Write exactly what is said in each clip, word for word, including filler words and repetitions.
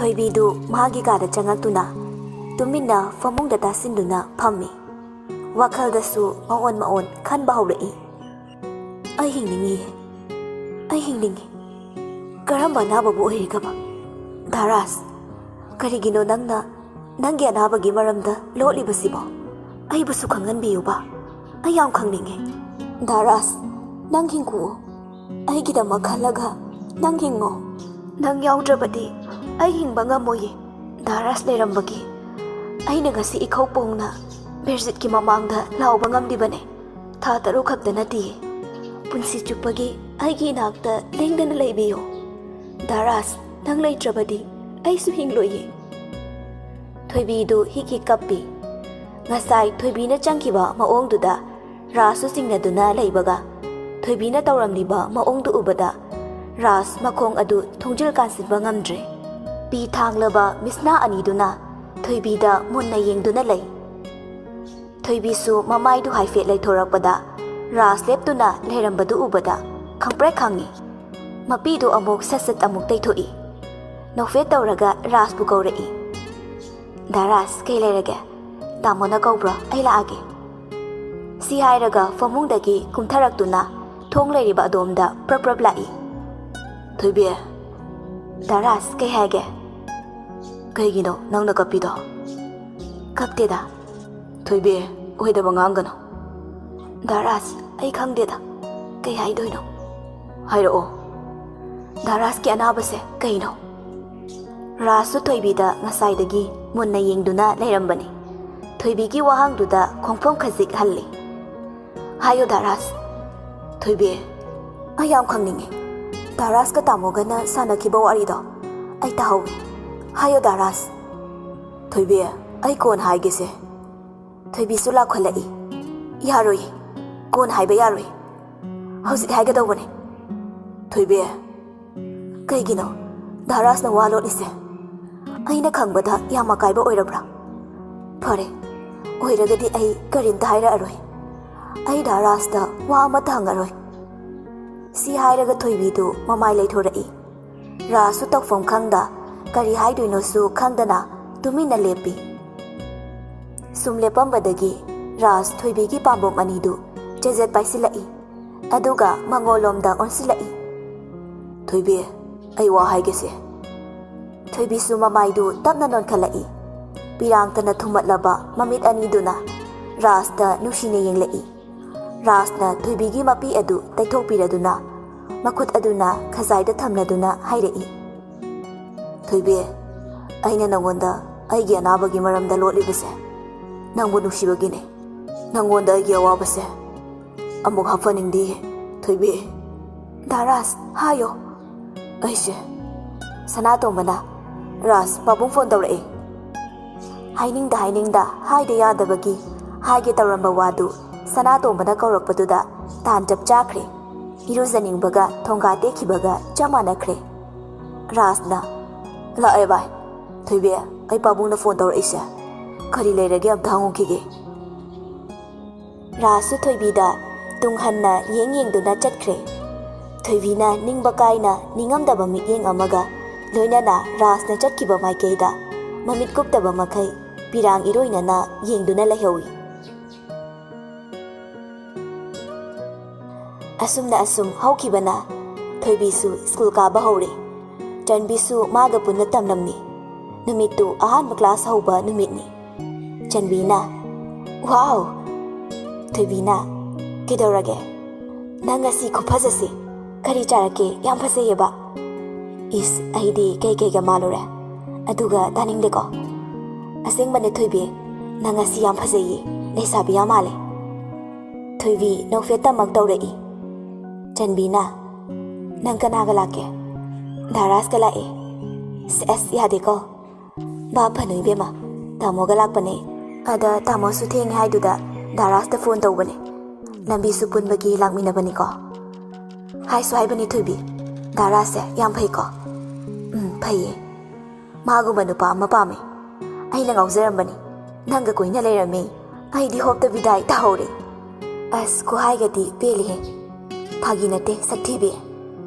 ꯊꯣꯏꯕꯤꯗꯨ ꯃꯥꯒꯤ ꯀꯥꯗ ꯆꯪꯉꯛꯇꯨꯅ ꯇꯨꯃꯤꯟꯅ ꯐꯃꯨꯡꯗ ꯇꯥꯁꯤꯟꯗꯨꯅ ꯐꯝꯃꯤ꯫ ꯋꯥꯈꯜꯗꯁꯨ ꯃꯑꯣꯟ ꯃꯑꯣꯟ ꯈꯟꯕ ꯍꯧꯔꯛꯏ꯫ "ꯑꯩ ꯍꯤꯡꯅꯤꯡꯉꯤ꯫ ꯑꯩ ꯍꯤꯡꯅꯤꯡꯉꯤ꯫ ꯀꯔꯝꯕ ꯑꯅꯥꯕꯕꯨ ꯑꯣꯏꯔꯤꯒꯕ? ꯙꯥꯔꯥꯁ, ꯀꯔꯤꯒꯤꯅꯣ ꯅꯪꯅ ꯅꯪꯒꯤ ꯑꯅꯥꯕꯒꯤ ꯃꯔꯝꯗ ꯂꯣꯠꯂꯤꯕꯁꯤꯕꯣ? ꯑꯩꯕꯨꯁꯨ ꯈꯪꯍꯟꯕꯤꯌꯨꯕ꯫ ꯑꯩ ꯌꯥꯝ ꯈꯪꯅꯤꯡꯉꯤ꯫" "ꯙꯥꯔꯥꯁ, ꯅꯪ ꯍꯤꯡꯀꯨꯑꯣ꯫ ꯑꯩꯒꯤꯗꯃꯛ ꯈꯜꯂꯒ ꯅꯪ ꯍꯤꯡꯉꯣ꯫ ꯅꯪ ꯌꯥꯎꯗ꯭ꯔꯕꯗꯤ ꯑꯩ ꯍꯤꯡꯕ ꯉꯝꯃꯣꯏꯌꯦ꯫" ꯙꯥꯔꯥꯁ ꯂꯩꯔꯝꯕꯒꯤ ꯑꯩꯅ ꯉꯁꯤ ꯏꯈꯧ ꯄꯣꯡꯅ ꯕꯤꯔꯖꯤꯠꯀꯤ ꯃꯃꯥꯡꯗ ꯂꯥꯎꯕ ꯉꯝꯂꯤꯕꯅꯦ꯫ ꯊꯥ ꯇꯔꯨꯛ ꯈꯛꯇ ꯅꯠꯇꯤꯌꯦ, ꯄꯨꯟꯁꯤ ꯆꯨꯞꯄꯒꯤ ꯑꯩꯒꯤ ꯏꯅꯥꯛꯇ ꯂꯦꯡꯗꯅ ꯂꯩꯕꯤꯌꯣ꯫ ꯙꯥꯔꯥꯁ, ꯅꯪ ꯂꯩꯇ꯭ꯔꯕꯗꯤ ꯑꯩꯁꯨ ꯍꯤꯡꯂꯣꯏꯌꯦ꯫ ꯊꯣꯏꯕꯤꯗꯨ ꯍꯤꯛ ꯍꯤꯛ ꯀꯞꯄꯤ꯫ ꯉꯁꯥꯏ ꯊꯣꯏꯕꯤꯅ ꯆꯪꯈꯤꯕ ꯃꯑꯣꯡꯗꯨꯗ ꯔꯥꯖꯁꯨ ꯆꯤꯡꯅꯗꯨꯅ ꯂꯩꯕꯒ ꯊꯣꯏꯕꯤꯅ ꯇꯧꯔꯝꯂꯤꯕ ꯃꯑꯣꯡꯗꯨ ꯎꯕꯗ ꯔꯥꯖ ꯃꯈꯣꯡ ꯑꯗꯨ ꯊꯣꯡꯖꯤꯜ ꯀꯥꯟꯁꯤꯟꯕ ꯉꯝꯗ꯭ꯔꯦ꯫ ꯄꯤ ꯊꯥꯡꯂꯕ ꯃꯤꯠꯁꯅꯥ ꯑꯅꯤꯗꯨꯅ ꯊꯣꯏꯕꯤꯗ ꯃꯨꯟꯅ ꯌꯦꯡꯗꯨꯅ ꯂꯩ꯫ ꯊꯣꯏꯕꯤꯁꯨ ꯃꯃꯥꯏꯗꯨ ꯍꯥꯏꯐꯦꯠ ꯂꯩꯊꯣꯔꯛꯄꯗ ꯔꯥꯖ ꯂꯦꯞꯇꯨꯅ ꯂꯩꯔꯝꯕꯗꯨ ꯎꯕꯗ ꯈꯪꯄ꯭ꯔꯦꯛ ꯈꯪꯉꯤ꯫ ꯃꯄꯤꯗꯨ ꯑꯃꯨꯛ ꯁꯠ ꯁꯠ ꯑꯃꯨꯛ ꯇꯩꯊꯣꯛꯏ꯫ ꯅꯣꯛꯐꯦꯠ ꯇꯧꯔꯒ ꯔꯥꯖꯄꯨ ꯀꯧꯔꯛꯏ꯫ "ꯙꯥꯔꯥꯁ, ꯀꯩ ꯂꯩꯔꯒꯦ? ꯇꯥꯃꯣꯅ ꯀꯧꯕ꯭ꯔꯣ? ꯑꯩ ꯂꯥꯛꯑꯒꯦ꯫" ꯁꯤ ꯍꯥꯏꯔꯒ ꯐꯃꯨꯡꯗꯒꯤ ꯀꯨꯝꯊꯔꯛꯇꯨꯅ ꯊꯣꯡ ꯂꯩꯔꯤꯕ ꯑꯗꯣꯝꯗ ꯄ꯭ꯔꯞ ꯄ꯭ꯔꯞ ꯂꯥꯛꯏ꯫ "ꯊꯣꯏꯕꯤ꯫" "ꯙꯥꯔꯥꯁ, ꯀꯩ ꯍꯥꯏꯒꯦ?" "ꯀꯩꯒꯤꯅꯣ ꯅꯪꯅ ꯀꯞꯄꯤꯗꯣ?" "ꯀꯞꯇꯦꯗ꯫" "ꯊꯣꯏꯕꯤ, ꯑꯣꯏꯗꯕ ꯉꯥꯡꯒꯅꯨ꯫" "ꯙꯥꯔꯥꯁ, ꯑꯩ ꯈꯪꯗꯦꯗ꯫ ꯀꯩ ꯍꯥꯏꯗꯣꯏꯅꯣ?" "ꯍꯥꯏꯔꯛꯑꯣ꯫ ꯙꯥꯔꯥꯁꯀꯤ ꯑꯅꯥꯕꯁꯦ ꯀꯩꯅꯣ?" ꯔꯥꯖꯁꯨ ꯊꯣꯏꯕꯤꯗ ꯉꯁꯥꯏꯗꯒꯤ ꯃꯨꯟꯅ ꯌꯦꯡꯗꯨꯅ ꯂꯩꯔꯝꯕꯅꯤ꯫ ꯊꯣꯏꯕꯤꯒꯤ ꯋꯥꯍꯪꯗꯨꯗ ꯈꯣꯡꯐꯝ ꯈꯖꯤꯛ ꯍꯜꯂꯤ꯫ "ꯍꯥꯏꯌꯣ ꯙꯥꯔꯥꯁ꯫" "ꯊꯣꯏꯕꯤ, ꯑꯩ ꯌꯥꯝ ꯈꯪꯅꯤꯡꯉꯤ꯫ ꯙꯥꯔꯥꯁꯀ ꯇꯥꯃꯣꯒꯅ ꯁꯥꯟꯅꯈꯤꯕ ꯋꯥꯔꯤꯗꯣ ꯑꯩ ꯇꯥꯍꯧꯋꯤ꯫ ꯍꯥꯏꯌꯣ ꯙꯥꯔꯥꯁ꯫" "ꯊꯣꯏꯕꯤ, ꯑꯩ ꯀꯣꯟ ꯍꯥꯏꯒꯦꯁꯦ꯫" ꯊꯣꯏꯕꯤꯁꯨ ꯂꯥꯎꯈꯠꯂꯛꯏ꯫ "ꯌꯥꯔꯣꯏ, ꯀꯣꯟ ꯍꯥꯏꯕ ꯌꯥꯔꯣꯏ꯫ ꯍꯧꯖꯤꯛ ꯍꯥꯏꯒꯗꯧꯕꯅꯤ꯫" "ꯊꯣꯏꯕꯤ꯫" "ꯀꯩꯒꯤꯅꯣ ꯙꯥꯔꯥꯁꯅ ꯋꯥ ꯂꯣꯠꯂꯤꯁꯦ? ꯑꯩꯅ ꯈꯪꯕꯗ ꯌꯥꯝ ꯑꯀꯥꯏꯕ ꯑꯣꯏꯔꯕ꯭ꯔꯥ? ꯐꯔꯦ, ꯑꯣꯏꯔꯒꯗꯤ ꯑꯩ ꯀꯔꯤꯝꯇ ꯍꯥꯏꯔꯛꯑꯔꯣꯏ꯫ ꯑꯩ ꯙꯥꯔꯥꯁꯇ ꯋꯥ ꯑꯃꯠꯇ ꯍꯪꯉꯔꯣꯏ꯫" ꯁꯤ ꯍꯥꯏꯔꯒ ꯊꯣꯏꯕꯤꯗꯨ ꯃꯃꯥꯏ ꯂꯩꯊꯣꯔꯛꯏ꯫ ꯔꯥꯖꯁꯨ ꯇꯧꯐꯝ ꯈꯪꯗ ꯀꯔꯤ ꯍꯥꯏꯗꯣꯏꯅꯣꯁꯨ ꯈꯪꯗꯅ ꯇꯨꯃꯤꯟꯅ ꯂꯦꯞꯄꯤ꯫ ꯁꯨꯝ ꯂꯦꯞꯄꯝꯕꯗꯒꯤ ꯔꯥꯖ ꯊꯣꯏꯕꯤꯒꯤ ꯄꯥꯝꯕꯣꯝ ꯑꯅꯤꯗꯨ ꯆꯦꯖꯦꯠ ꯄꯥꯏꯁꯤꯜꯂꯛꯏ꯫ ꯑꯗꯨꯒ ꯃꯉꯣꯜꯂꯣꯝꯗ ꯑꯣꯟꯁꯤꯜꯂꯛꯏ꯫ "ꯊꯣꯏꯕꯤ, ꯑꯩ ꯋꯥ ꯍꯥꯏꯒꯦꯁꯦ꯫" ꯊꯣꯏꯕꯤꯁꯨ ꯃꯃꯥꯏꯗꯨ ꯇꯞꯅ ꯅꯣꯟꯈꯠꯂꯛꯏ꯫ ꯄꯤꯔꯥꯡꯇꯅ ꯊꯨꯝꯃꯠꯂꯕ ꯃꯃꯤꯠ ꯑꯅꯤꯗꯨꯅ ꯔꯥꯖꯇ ꯅꯨꯡꯁꯤꯅ ꯌꯦꯡꯂꯛꯏ꯫ ꯔꯥꯖꯅ ꯊꯣꯏꯕꯤꯒꯤ ꯃꯄꯤ ꯑꯗꯨ ꯇꯩꯊꯣꯛꯄꯤꯔꯗꯨꯅ, ꯃꯈꯨꯠ ꯑꯗꯨꯅ ꯈꯖꯥꯏꯗ ꯊꯝꯂꯗꯨꯅ ꯍꯥꯏꯔꯛꯏ, "ꯊꯣꯏꯕꯤ, ꯑꯩꯅ ꯅꯉꯣꯟꯗ ꯑꯩꯒꯤ ꯑꯅꯥꯕꯒꯤ ꯃꯔꯝꯗ ꯂꯣꯠꯂꯤꯕꯁꯦ ꯅꯪꯕꯨ ꯅꯨꯡꯁꯤꯕꯒꯤꯅꯦ꯫ ꯅꯉꯣꯟꯗ ꯑꯩꯒꯤ ꯑꯋꯥꯕꯁꯦ ꯑꯃꯨꯛ ꯍꯥꯞꯍꯟꯅꯤꯡꯗꯤꯌꯦ, ꯊꯣꯏꯕꯤ꯫" "ꯗꯥ ꯔꯥꯖ, ꯍꯥꯏꯌꯣ꯫" "ꯑꯩꯁꯦ꯫" ꯁꯅꯥꯇꯣꯝꯕꯅ, "ꯔꯥꯖ, ꯄꯥꯕꯨꯡ ꯐꯣꯟ ꯇꯧꯔꯛꯑꯦ꯫" ꯍꯥꯏꯅꯤꯡꯗ ꯍꯥꯏꯅꯤꯡꯗ, ꯍꯥꯏꯗ ꯌꯥꯗꯕꯒꯤ ꯍꯥꯏꯒꯦ ꯇꯧꯔꯝꯕ ꯋꯥꯗꯨ ꯁꯅꯥꯇꯣꯝꯕꯅ ꯀꯧꯔꯛꯄꯗꯨꯗ ꯇꯥꯟ ꯆꯞ ꯆꯥꯈ꯭ꯔꯦ꯫ ꯏꯔꯨꯖꯅꯤꯡꯕꯒ ꯊꯣꯡꯒꯥ ꯇꯦꯛꯈꯤꯕꯒ ꯆꯞ ꯃꯥꯟꯅꯈ꯭ꯔꯦ꯫ ꯔꯥꯖꯅ, "ꯂꯥꯛꯑꯦ ꯚꯥꯏ꯫ ꯊꯣꯏꯕꯤ, ꯑꯩ ꯄꯥꯕꯨꯡꯅ ꯐꯣꯟ ꯇꯧꯔꯛꯏꯁꯦ꯫ ꯀꯔꯤ ꯂꯩꯔꯒꯦ ꯑꯝꯇ ꯍꯪꯉꯨꯈꯤꯒꯦ꯫" ꯔꯥꯖꯁꯨ ꯊꯣꯏꯕꯤꯗ ꯇꯨꯡ ꯍꯟꯅ ꯌꯦꯡ ꯌꯦꯡꯗꯨꯅ ꯆꯠꯈ꯭ꯔꯦ꯫ ꯊꯣꯏꯕꯤꯅ ꯅꯤꯡꯕ ꯀꯥꯏꯅ ꯅꯤꯡꯉꯝꯗꯕ ꯃꯤꯠꯌꯦꯡ ꯑꯃꯒ ꯂꯣꯏꯅꯅ ꯔꯥꯖꯅ ꯆꯠꯈꯤꯕ ꯃꯥꯏꯀꯩꯗ ꯃꯃꯤꯠ ꯀꯨꯞꯇꯕ ꯃꯈꯩ ꯄꯤꯔꯥꯡ ꯏꯔꯣꯏꯅꯅ ꯌꯦꯡꯗꯨꯅ ꯂꯩꯍꯧꯏ꯫ ꯑꯁꯨꯝꯅ ꯑꯁꯨꯝ ꯍꯧꯈꯤꯕꯅ ꯊꯣꯏꯕꯤꯁꯨ ꯁ꯭ꯀꯨꯜ ꯀꯥꯕ ꯍꯧꯔꯦ꯫ ꯆꯟꯕꯤꯁꯨ ꯃꯥꯒ ꯄꯨꯟꯅ ꯇꯝꯂꯝꯃꯤ꯫ ꯅꯨꯃꯤꯠꯇꯨ ꯑꯍꯥꯟꯕ ꯀ꯭ꯂꯥꯁ ꯍꯧꯕ ꯅꯨꯃꯤꯠꯅꯤ꯫ ꯆꯟꯕꯤꯅ, "ꯋꯥꯎ!" ꯊꯣꯏꯕꯤꯅ, "ꯀꯩꯗꯧꯔꯒꯦ? ꯅꯪ ꯉꯁꯤ ꯈꯨꯐꯖꯁꯤ꯫ ꯀꯔꯤ ꯆꯥꯔꯛꯀꯦ? ꯌꯥꯝ ꯐꯖꯩꯌꯦꯕ꯫" "ꯏꯁ, ꯑꯩꯗꯤ ꯀꯩ ꯀꯩꯒ ꯃꯥꯜꯂꯨꯔꯦ꯫ ꯑꯗꯨꯒ ꯇꯥꯅꯤꯡꯗꯦꯀꯣ꯫ ꯑꯁꯦꯡꯕꯅꯦ ꯊꯣꯏꯕꯤ, ꯅꯪ ꯉꯁꯤ ꯌꯥꯝ ꯐꯖꯩꯌꯦ꯫ ꯂꯩꯁꯥꯕꯤ ꯌꯥꯝ ꯃꯥꯜꯂꯦ꯫" ꯊꯣꯏꯕꯤ ꯅꯣꯛꯐꯦꯠꯇꯃꯛ ꯇꯧꯔꯛꯏ꯫ ꯆꯟꯕꯤꯅ, "ꯅꯪ ꯀꯅꯥꯒ ꯂꯥꯛꯀꯦ?" "ꯗꯥ ꯔꯥꯖꯀ ꯂꯥꯛꯑꯦ꯫" "ꯁꯦꯁ, ꯌꯥꯗꯦꯀꯣ꯫" "ꯚꯥꯞ ꯐꯅꯨ ꯏꯕꯦꯝꯃ, ꯇꯥꯃꯣꯒ ꯂꯥꯛꯄꯅꯦ꯫ ꯑꯗ ꯇꯥꯃꯣꯁꯨ ꯊꯦꯡꯉꯦ ꯍꯥꯏꯗꯨꯗ ꯗꯥ ꯔꯥꯖꯇ ꯐꯣꯟ ꯇꯧꯕꯅꯦ꯫ ꯂꯝꯕꯤꯁꯨ ꯄꯨꯟꯕꯒꯤ ꯂꯥꯛꯃꯤꯟꯅꯕꯅꯤꯀꯣ꯫" "ꯍꯥꯏꯁꯨ ꯍꯥꯏꯕꯅꯤ ꯊꯣꯏꯕꯤ, ꯗꯥ ꯔꯥꯖꯁꯦ ꯌꯥꯝ ꯐꯩꯀꯣ꯫" "ꯎꯝ, ꯐꯩꯌꯦ꯫ ꯃꯥꯒꯨꯝꯕ ꯅꯨꯄꯥ ꯑꯃ ꯄꯥꯝꯃꯦ꯫ ꯑꯩꯅ ꯉꯥꯎꯖꯔꯝꯕꯅꯤ꯫ ꯅꯪꯒ ꯀꯣꯏꯅ ꯂꯩꯔꯝꯃꯦ꯫ ꯑꯩꯗꯤ ꯍꯣꯞꯇ ꯕꯤꯗꯥꯏ ꯇꯥꯍꯧꯔꯦ꯫" "ꯑꯁ, ꯈꯨꯍꯥꯏꯒꯗꯤ ꯄꯦꯜꯂꯤꯍꯦ꯫ ꯐꯥꯒꯤ ꯅꯠꯇꯦ, ꯁꯛꯊꯤꯕꯤ꯫"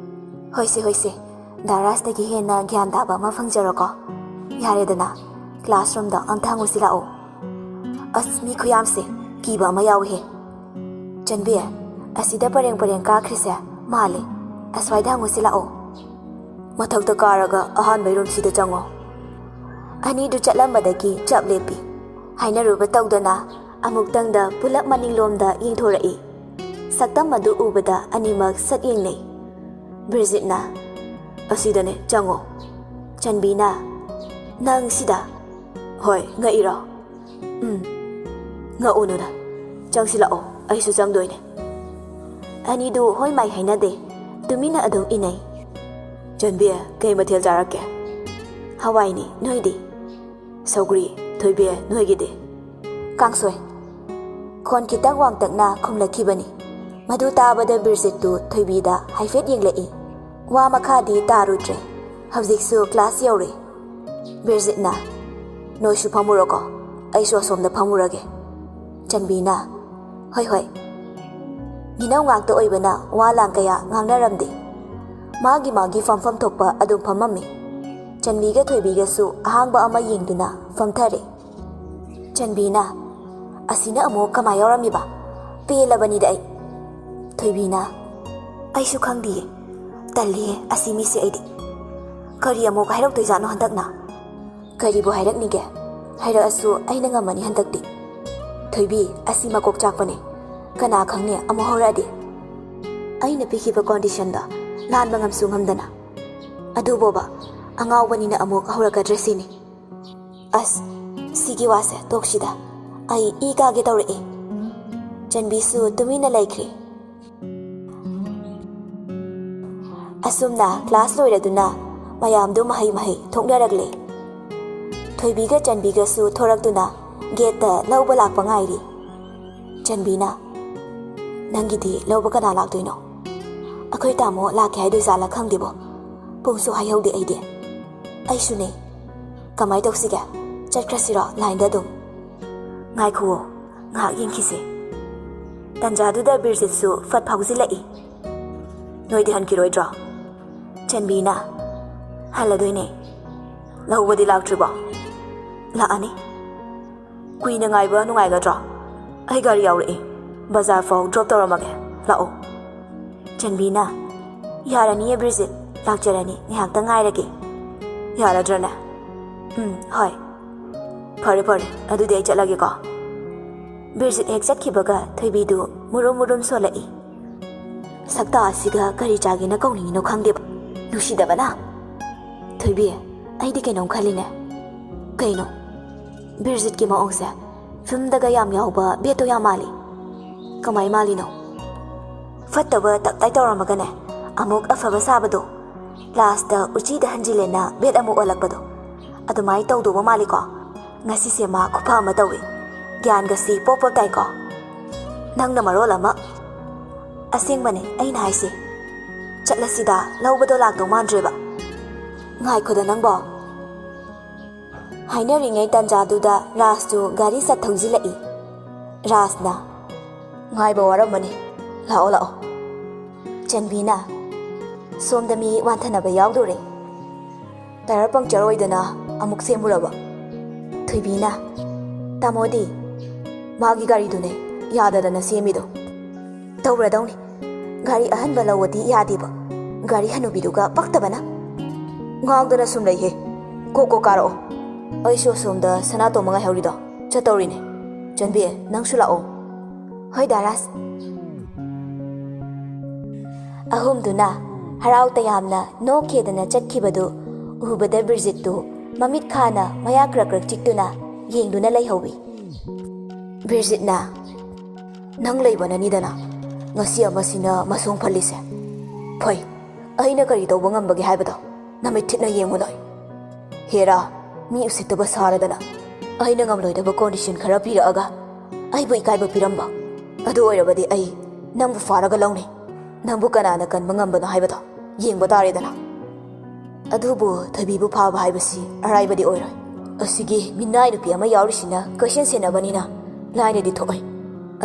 "ꯍꯣꯏꯁꯦ, ꯍꯣꯏꯁꯦ꯫ ꯗꯥ ꯔꯥꯖꯇꯒꯤ ꯍꯦꯟꯅ ꯒ꯭ꯌꯥꯟ ꯇꯥꯕ ꯑꯃ ꯐꯪꯖꯔꯣꯀꯣ꯫ ꯌꯥꯔꯦꯗꯅ, classroomꯗ ꯑꯝꯇ ꯍꯪꯉꯨꯁꯤ ꯂꯥꯛꯑꯣ꯫ ꯑꯁ, ꯃꯤ ꯈꯨꯌꯥꯝꯁꯦ, ꯀꯤꯕ ꯑꯃ ꯌꯥꯎꯏꯍꯦ꯫ ꯆꯟꯕꯤ, ꯑꯁꯤꯗ ꯄꯔꯦꯡ ꯄꯔꯦꯡ ꯀꯥꯈ꯭ꯔꯤꯁꯦ ꯃꯥꯜꯂꯦ꯫ ꯑꯁ꯭ꯋꯥꯏꯗ ꯍꯪꯉꯨꯁꯤ ꯂꯥꯛꯑꯣ꯫ ꯃꯊꯛꯇ ꯀꯥꯔꯒ ꯑꯍꯥꯟꯕꯩ roomꯁꯤꯗ ꯆꯪꯉꯣ꯫ ꯑꯅꯤꯗꯨ ꯆꯠꯂꯝꯕꯗꯒꯤ ꯆꯞ ꯂꯦꯞꯄꯤ꯫ ꯍꯥꯏꯅꯔꯨꯕ ꯇꯧꯗꯅ ꯑꯃꯨꯛꯇꯪꯗ ꯄꯨꯂꯞ ꯃꯅꯤꯡꯂꯣꯝꯗ ꯌꯦꯡꯊꯣꯔꯛꯏ꯫ ꯁꯛꯇꯝ ꯑꯗꯨ ꯎꯕꯗ ꯑꯅꯤꯃꯛ ꯁꯛ ꯌꯦꯡꯅꯩ꯫ ꯕ꯭ꯔꯤꯖꯤꯠꯅ, "ꯑꯁꯤꯗꯅꯦ, ꯆꯪꯉꯣ꯫" ꯆꯟꯕꯤꯅ, "ꯅꯪ ꯁꯤꯗ?" "ꯍꯣꯏ, ꯉꯛꯏꯔꯣ?" "ꯎꯝ, ꯉꯛꯎꯅꯨꯗ꯫ ꯆꯪꯁꯤꯜꯂꯛꯑꯣ, ꯑꯩꯁꯨ ꯆꯪꯗꯣꯏꯅꯦ꯫" ꯑꯅꯤꯗꯨ ꯍꯣꯏ ꯃꯥꯏ ꯍꯥꯏꯅꯗꯦ, ꯇꯨꯃꯤꯟꯅ ꯑꯗꯨꯝ ꯏꯟꯅꯩ꯫ "ꯆꯟꯕꯤ, ꯀꯩ ꯃꯊꯦꯜ ꯆꯥꯔꯛꯀꯦ?" "ꯍꯋꯥꯏꯅꯤ, ꯅꯣꯏꯗꯤ?" "ꯁꯧꯒ꯭ꯔꯤ꯫ ꯊꯣꯏꯕꯤ, ꯅꯣꯏꯒꯤꯗꯤ?" "ꯀꯥꯡꯁꯣꯏ꯫" ꯈꯣꯟ ꯈꯤꯇꯪ ꯋꯥꯡꯇꯛꯅ ꯈꯨꯝꯂꯛꯈꯤꯕꯅꯤ꯫ ꯃꯗꯨ ꯇꯥꯕꯗ ꯕꯤꯔꯖꯤꯠꯇꯨ ꯊꯣꯏꯕꯤꯗ ꯍꯥꯏꯐꯦꯠ ꯌꯦꯡꯂꯛꯏ꯫ ꯋꯥ ꯃꯈꯥꯗꯤ ꯇꯥꯔꯨꯗ꯭ꯔꯦ꯫ ꯍꯧꯖꯤꯛꯁꯨ class ꯌꯧꯔꯦ꯫ ꯕꯤꯔꯖꯤꯠꯅ, "ꯅꯣꯏꯁꯨ ꯐꯝꯃꯨꯔꯣꯀꯣ, ꯑꯩꯁꯨ ꯑꯁꯣꯝꯗ ꯐꯝꯃꯨꯔꯒꯦ꯫" ꯆꯟꯕꯤꯅ, "ꯍꯣꯏ, ꯍꯣꯏ꯫" ꯃꯤꯅꯧ ꯉꯥꯛꯇ ꯑꯣꯏꯕꯅ ꯋꯥ ꯂꯥꯡ ꯀꯌꯥ ꯉꯥꯡꯅꯔꯝꯗꯦ꯫ ꯃꯥꯒꯤ ꯃꯥꯒꯤ ꯐꯝꯐꯝ ꯊꯣꯛꯄ ꯑꯗꯨꯝ ꯐꯝꯃꯝꯃꯤ꯫ ꯆꯟꯕꯤꯒ ꯊꯣꯏꯕꯤꯒꯁꯨ ꯑꯍꯥꯡꯕ ꯑꯃ ꯌꯦꯡꯗꯨꯅ ꯐꯝꯊꯔꯦ꯫ ꯆꯟꯕꯤꯅ, "ꯑꯁꯤꯅ ꯑꯃꯨꯛ ꯀꯃꯥꯏ ꯌꯥꯎꯔꯝꯃꯤꯕ? ꯄꯦꯜꯂꯕꯅꯤꯗ ꯑꯩ꯫" ꯊꯣꯏꯕꯤꯅ, "ꯑꯩꯁꯨ ꯈꯪꯗꯤꯌꯦ꯫ ꯇꯜꯂꯤꯌꯦ ꯑꯁꯤ ꯃꯤꯁꯦ ꯑꯩꯗꯤ꯫ ꯀꯔꯤ ꯑꯃꯨꯛ ꯍꯥꯏꯔꯛꯇꯣꯏꯖꯥꯠꯅꯣ ꯍꯟꯗꯛꯅ?" "ꯀꯔꯤꯕꯨ ꯍꯥꯏꯔꯛꯅꯤꯒꯦ? ꯍꯥꯏꯔꯛꯑꯁꯨ ꯑꯩꯅ ꯉꯝꯃꯅꯤ ꯍꯟꯗꯛꯇꯤ꯫ ꯊꯣꯏꯕꯤ, ꯑꯁꯤ ꯃꯀꯣꯛ ꯆꯥꯛꯄꯅꯦ꯫ ꯀꯅꯥ ꯈꯪꯅꯤ ꯑꯃꯨꯛ ꯍꯧꯔꯛꯑꯗꯤ? ꯑꯩꯅ ꯄꯤꯈꯤꯕ conditionꯗꯣ ꯂꯥꯟꯕ ꯉꯝꯁꯨ ꯉꯝꯗꯅ꯫ ꯑꯗꯨꯕꯣꯕ, ꯑꯉꯥꯎꯕꯅꯤꯅ ꯑꯃꯨꯛ ꯍꯧꯔꯛꯀꯗ꯭ꯔꯥ ꯁꯤꯅꯤ꯫ ꯑꯁ, ꯁꯤꯒꯤ ꯋꯥꯁꯦ ꯇꯣꯛꯁꯤꯗ꯫ ꯑꯩ ꯏ ꯀꯥꯒꯦ ꯇꯧꯔꯛꯑꯦ꯫" ꯆꯟꯕꯤꯁꯨ ꯇꯨꯃꯤꯟꯅ ꯂꯩꯈ꯭ꯔꯦ꯫ ꯑꯁꯨꯝꯅ class ꯂꯣꯏꯔꯗꯨꯅ ꯃꯌꯥꯝꯗꯨ ꯃꯍꯩ ꯃꯍꯩ ꯊꯣꯛꯅꯔꯛꯂꯦ꯫ ꯊꯣꯏꯕꯤꯒ ꯆꯟꯕꯤꯒꯁꯨ ꯊꯣꯔꯛꯇꯨꯅ gateꯇ ꯂꯧꯕ ꯂꯥꯛꯄ ꯉꯥꯏꯔꯤ꯫ ꯆꯟꯕꯤꯅ, "ꯅꯪꯒꯤꯗꯤ ꯂꯧꯕ ꯀꯅꯥ ꯂꯥꯛꯇꯣꯏꯅꯣ? ꯑꯩꯈꯣꯏ ꯇꯥꯃꯣ ꯂꯥꯛꯀꯦ ꯍꯥꯏꯗꯣꯏ ꯖꯥꯠꯂꯥ ꯈꯪꯗꯦꯕꯣ꯫ ꯄꯨꯡꯁꯨ ꯍꯥꯏꯍꯧꯗꯦ ꯑꯩꯗꯤ꯫" "ꯑꯩꯁꯨꯅꯦ꯫ ꯀꯃꯥꯏ ꯇꯧꯁꯤꯒꯦ? ꯆꯠꯈ꯭ꯔꯁꯤꯔꯣ lineꯗ ꯑꯗꯨꯝ?" "ꯉꯥꯏꯈꯨꯋꯣ, ꯉꯥꯏꯍꯥꯛ ꯌꯦꯡꯈꯤꯁꯦ꯫" ꯇꯟꯖꯥꯗꯨꯗ ꯕꯤꯔꯖꯤꯠꯁꯨ ꯐꯠ ꯐꯥꯎꯖꯤꯜꯂꯛꯏ꯫ "ꯅꯣꯏꯗꯤ ꯍꯟꯈꯤꯔꯣꯏꯗ꯭ꯔꯣ?" ꯆꯟꯕꯤꯅ, "ꯍꯜꯂꯗꯣꯏꯅꯦ꯫ ꯂꯧꯕꯗꯤ ꯂꯥꯛꯇ꯭ꯔꯤꯕꯣ?" "ꯂꯥꯛꯑꯅꯤ꯫ ꯀꯨꯏꯅ ꯉꯥꯏꯕ ꯅꯨꯡꯉꯥꯏꯒꯗ꯭ꯔꯣ? ꯑꯩ ꯒꯥꯔꯤ ꯌꯥꯎꯔꯛꯑꯦ꯫ ꯕꯖꯥꯔ ꯐꯥꯎ ꯗ꯭ꯔꯣꯞ ꯇꯧꯔꯝꯃꯒꯦ꯫ ꯂꯥꯛꯑꯣ꯫" ꯆꯟꯕꯤꯅ, "ꯌꯥꯔꯅꯤꯌꯦ ꯕ꯭ꯔꯤꯖꯤꯠ, ꯂꯥꯛꯆꯔꯅꯤ, ꯉꯥꯏꯍꯥꯛꯇ ꯉꯥꯏꯔꯒꯦ꯫ ꯌꯥꯔꯗ꯭ꯔꯅꯦ?" "ꯎꯝ, ꯍꯣꯏ꯫ ꯐꯔꯦ, ꯐꯔꯦ, ꯑꯗꯨꯗꯤ ꯑꯩ ꯆꯠꯂꯒꯦꯀꯣ꯫" ꯕ꯭ꯔꯤꯖꯤꯠ ꯍꯦꯛ ꯆꯠꯈꯤꯕꯒ ꯊꯣꯏꯕꯤꯗꯨ ꯃꯨꯔꯨꯝ ꯃꯨꯔꯨꯝ ꯁꯣꯜꯂꯛꯏ꯫ ꯁꯛꯇꯥ ꯑꯁꯤꯒ ꯀꯔꯤ ꯆꯥꯒꯦꯅ ꯀꯧꯅꯤꯡꯉꯤꯅꯣ ꯈꯪꯗꯦꯕ꯫ ꯅꯨꯡꯁꯤꯗꯕꯅ꯫ "ꯊꯣꯏꯕꯤ, ꯑꯩꯗꯤ ꯀꯩꯅꯣꯝ ꯈꯜꯂꯤꯅꯦ꯫" "ꯀꯩꯅꯣ?" "ꯕꯤꯔꯖꯤꯠꯀꯤ ꯃꯑꯣꯡꯁꯦ ꯐꯤꯂꯝꯗꯒ ꯌꯥꯝ ꯌꯥꯎꯕ ꯕꯦꯠꯇꯣ ꯌꯥꯝ ꯃꯥꯜꯂꯤ꯫" "ꯀꯃꯥꯏ ꯃꯥꯜꯂꯤꯅꯣ?" "ꯐꯠꯇꯕ ꯇꯞꯇꯥꯏ ꯇꯧꯔꯝꯃꯒꯅꯦ, ꯑꯃꯨꯛ ꯑꯐꯕ ꯁꯥꯕꯗꯣ, ꯂꯥꯁꯇ ꯎꯆꯤꯗ ꯍꯟꯖꯤꯜꯂꯦꯅ ꯕꯦꯠ ꯑꯃꯨꯛ ꯑꯣꯜꯂꯛꯄꯗꯣ, ꯑꯗꯨꯃꯥꯏ ꯇꯧꯗꯧꯕ ꯃꯥꯜꯂꯤꯀꯣ꯫ ꯉꯁꯤꯁꯦ ꯃꯥ ꯈꯨꯐ ꯑꯃ ꯇꯧꯏ꯫ ꯒ꯭ꯌꯥꯟꯒꯁꯤ ꯄꯣꯞ ꯄꯣꯞ ꯇꯥꯏꯀꯣ꯫ ꯅꯪꯅ ꯃꯔꯣꯜ ꯑꯃ꯫" "ꯑꯁꯦꯡꯕꯅꯦ ꯑꯩꯅ ꯍꯥꯏꯁꯦ꯫ ꯆꯠꯂꯁꯤꯗ, ꯂꯧꯕꯗꯣ ꯂꯥꯛꯇꯧ ꯃꯥꯟꯗ꯭ꯔꯦꯕ꯫" "ꯉꯥꯏꯈꯣꯗ ꯅꯪꯕꯣ꯫" ꯍꯥꯏꯅꯔꯤꯉꯩ ꯇꯥꯟꯖꯥꯗꯨꯗ ꯔꯥꯖꯇꯨ ꯒꯥꯔꯤ ꯁꯠ ꯊꯧꯖꯤꯜꯂꯛꯏ꯫ ꯔꯥꯖꯅ, "ꯉꯥꯏꯕ ꯋꯥꯔꯝꯃꯅꯤ, ꯂꯥꯛꯑꯣ ꯂꯥꯛꯑꯣ꯫" ꯆꯟꯕꯤꯅ, "ꯁꯣꯝꯗ ꯃꯤ ꯋꯥꯟꯊꯅꯕ ꯌꯥꯎꯗꯣꯔꯦ꯫ ꯇꯥꯌꯔ ꯄꯪꯆꯔ ꯑꯣꯏꯗꯅ ꯑꯃꯨꯛ ꯁꯦꯝꯃꯨꯔꯕ꯫" ꯊꯣꯏꯕꯤꯅ, "ꯇꯥꯃꯣꯗꯤ?" "ꯃꯥꯒꯤ ꯒꯥꯔꯤꯗꯨꯅꯦ ꯌꯥꯗꯗꯅ ꯁꯦꯝꯃꯤꯗꯣ꯫" "ꯇꯧꯔꯗꯧꯅꯤ꯫ ꯒꯥꯔꯤ ꯑꯍꯟꯕ ꯂꯧꯑꯗꯤ ꯌꯥꯗꯦꯕ꯫ ꯒꯥꯔꯤ ꯍꯅꯨꯕꯤꯗꯨꯒ ꯄꯛꯇꯕꯅ꯫" "ꯉꯥꯡꯗꯅ ꯁꯨꯝ ꯂꯩꯍꯦ꯫ ꯀꯣꯛ ꯀꯣꯛ ꯀꯥꯔꯛꯑꯣ꯫ ꯑꯩꯁꯨ ꯑꯁꯣꯝꯗ ꯁꯅꯥꯇꯣꯝꯕ ꯉꯥꯏꯍꯧꯔꯤꯗꯣ ꯆꯠꯇꯧꯔꯤꯅꯦ꯫ ꯆꯟꯕꯤ, ꯅꯪꯁꯨ ꯂꯥꯛꯑꯣ꯫" "ꯍꯣꯏ ꯗꯥ ꯔꯥꯖ꯫" ꯑꯍꯨꯝꯗꯨꯅ ꯍꯔꯥꯎ ꯇꯌꯥꯝꯅ ꯅꯣꯛꯈꯦꯗꯅ ꯆꯠꯈꯤꯕꯗꯨ ꯎꯕꯗ ꯕ꯭ꯔꯤꯖꯤꯠꯇꯨ ꯃꯃꯤꯠ ꯈꯥꯅ ꯃꯌꯥ ꯀ꯭ꯔꯛ ꯀ꯭ꯔꯛ ꯆꯤꯛꯇꯨꯅ ꯌꯦꯡꯗꯨꯅ ꯂꯩꯍꯧꯏ꯫ ꯕ꯭ꯔꯤꯖꯤꯠꯅ, "ꯅꯪ ꯂꯩꯕꯅꯅꯤꯗꯅ ꯉꯁꯤ ꯑꯃꯁꯤꯅ ꯃꯁꯣꯡ ꯐꯜꯂꯤꯁꯦ꯫ ꯐꯩ, ꯑꯩꯅ ꯀꯔꯤ ꯇꯧꯕ ꯉꯝꯕꯒꯦ ꯍꯥꯏꯕꯗꯣ ꯅꯃꯤꯠ ꯊꯤꯠꯅ ꯌꯦꯡꯉꯨ ꯅꯣꯏ꯫ ꯍꯦꯔꯥ, ꯃꯤ ꯎꯁꯤꯠꯇꯕ ꯁꯥꯔꯗꯅ ꯑꯩꯅ ꯉꯝꯂꯣꯏꯗꯕ ꯀꯣꯟꯗꯤꯁꯟ ꯈꯔ ꯄꯤꯔꯛꯑꯒ ꯑꯩꯕꯨ ꯏꯀꯥꯏꯕ ꯄꯤꯔꯝꯕ꯫ ꯑꯗꯨ ꯑꯣꯏꯔꯕꯗꯤ ꯑꯩ ꯅꯪꯕꯨ ꯐꯥꯔꯒ ꯂꯧꯅꯤ꯫ ꯅꯪꯕꯨ ꯀꯅꯥꯅ ꯀꯟꯕ ꯉꯝꯕꯅꯣ ꯍꯥꯏꯕꯗꯣ ꯌꯦꯡꯕ ꯇꯥꯔꯦꯗꯅ꯫ ꯑꯗꯨꯕꯨ ꯊꯣꯏꯕꯤꯕꯨ ꯐꯥꯕ ꯍꯥꯏꯕꯁꯤ ꯑꯔꯥꯏꯕꯗꯤ ꯑꯣꯏꯔꯣꯏ꯫ ꯑꯁꯤꯒꯤ ꯃꯤꯅꯥꯏ ꯅꯨꯄꯤ ꯑꯃ ꯌꯥꯎꯔꯤꯁꯤꯅ ꯀꯣꯏꯁꯦꯟ ꯁꯦꯟꯅꯕꯅꯤꯅ ꯂꯥꯏꯅꯗꯤ ꯊꯣꯛꯑꯣꯏ꯫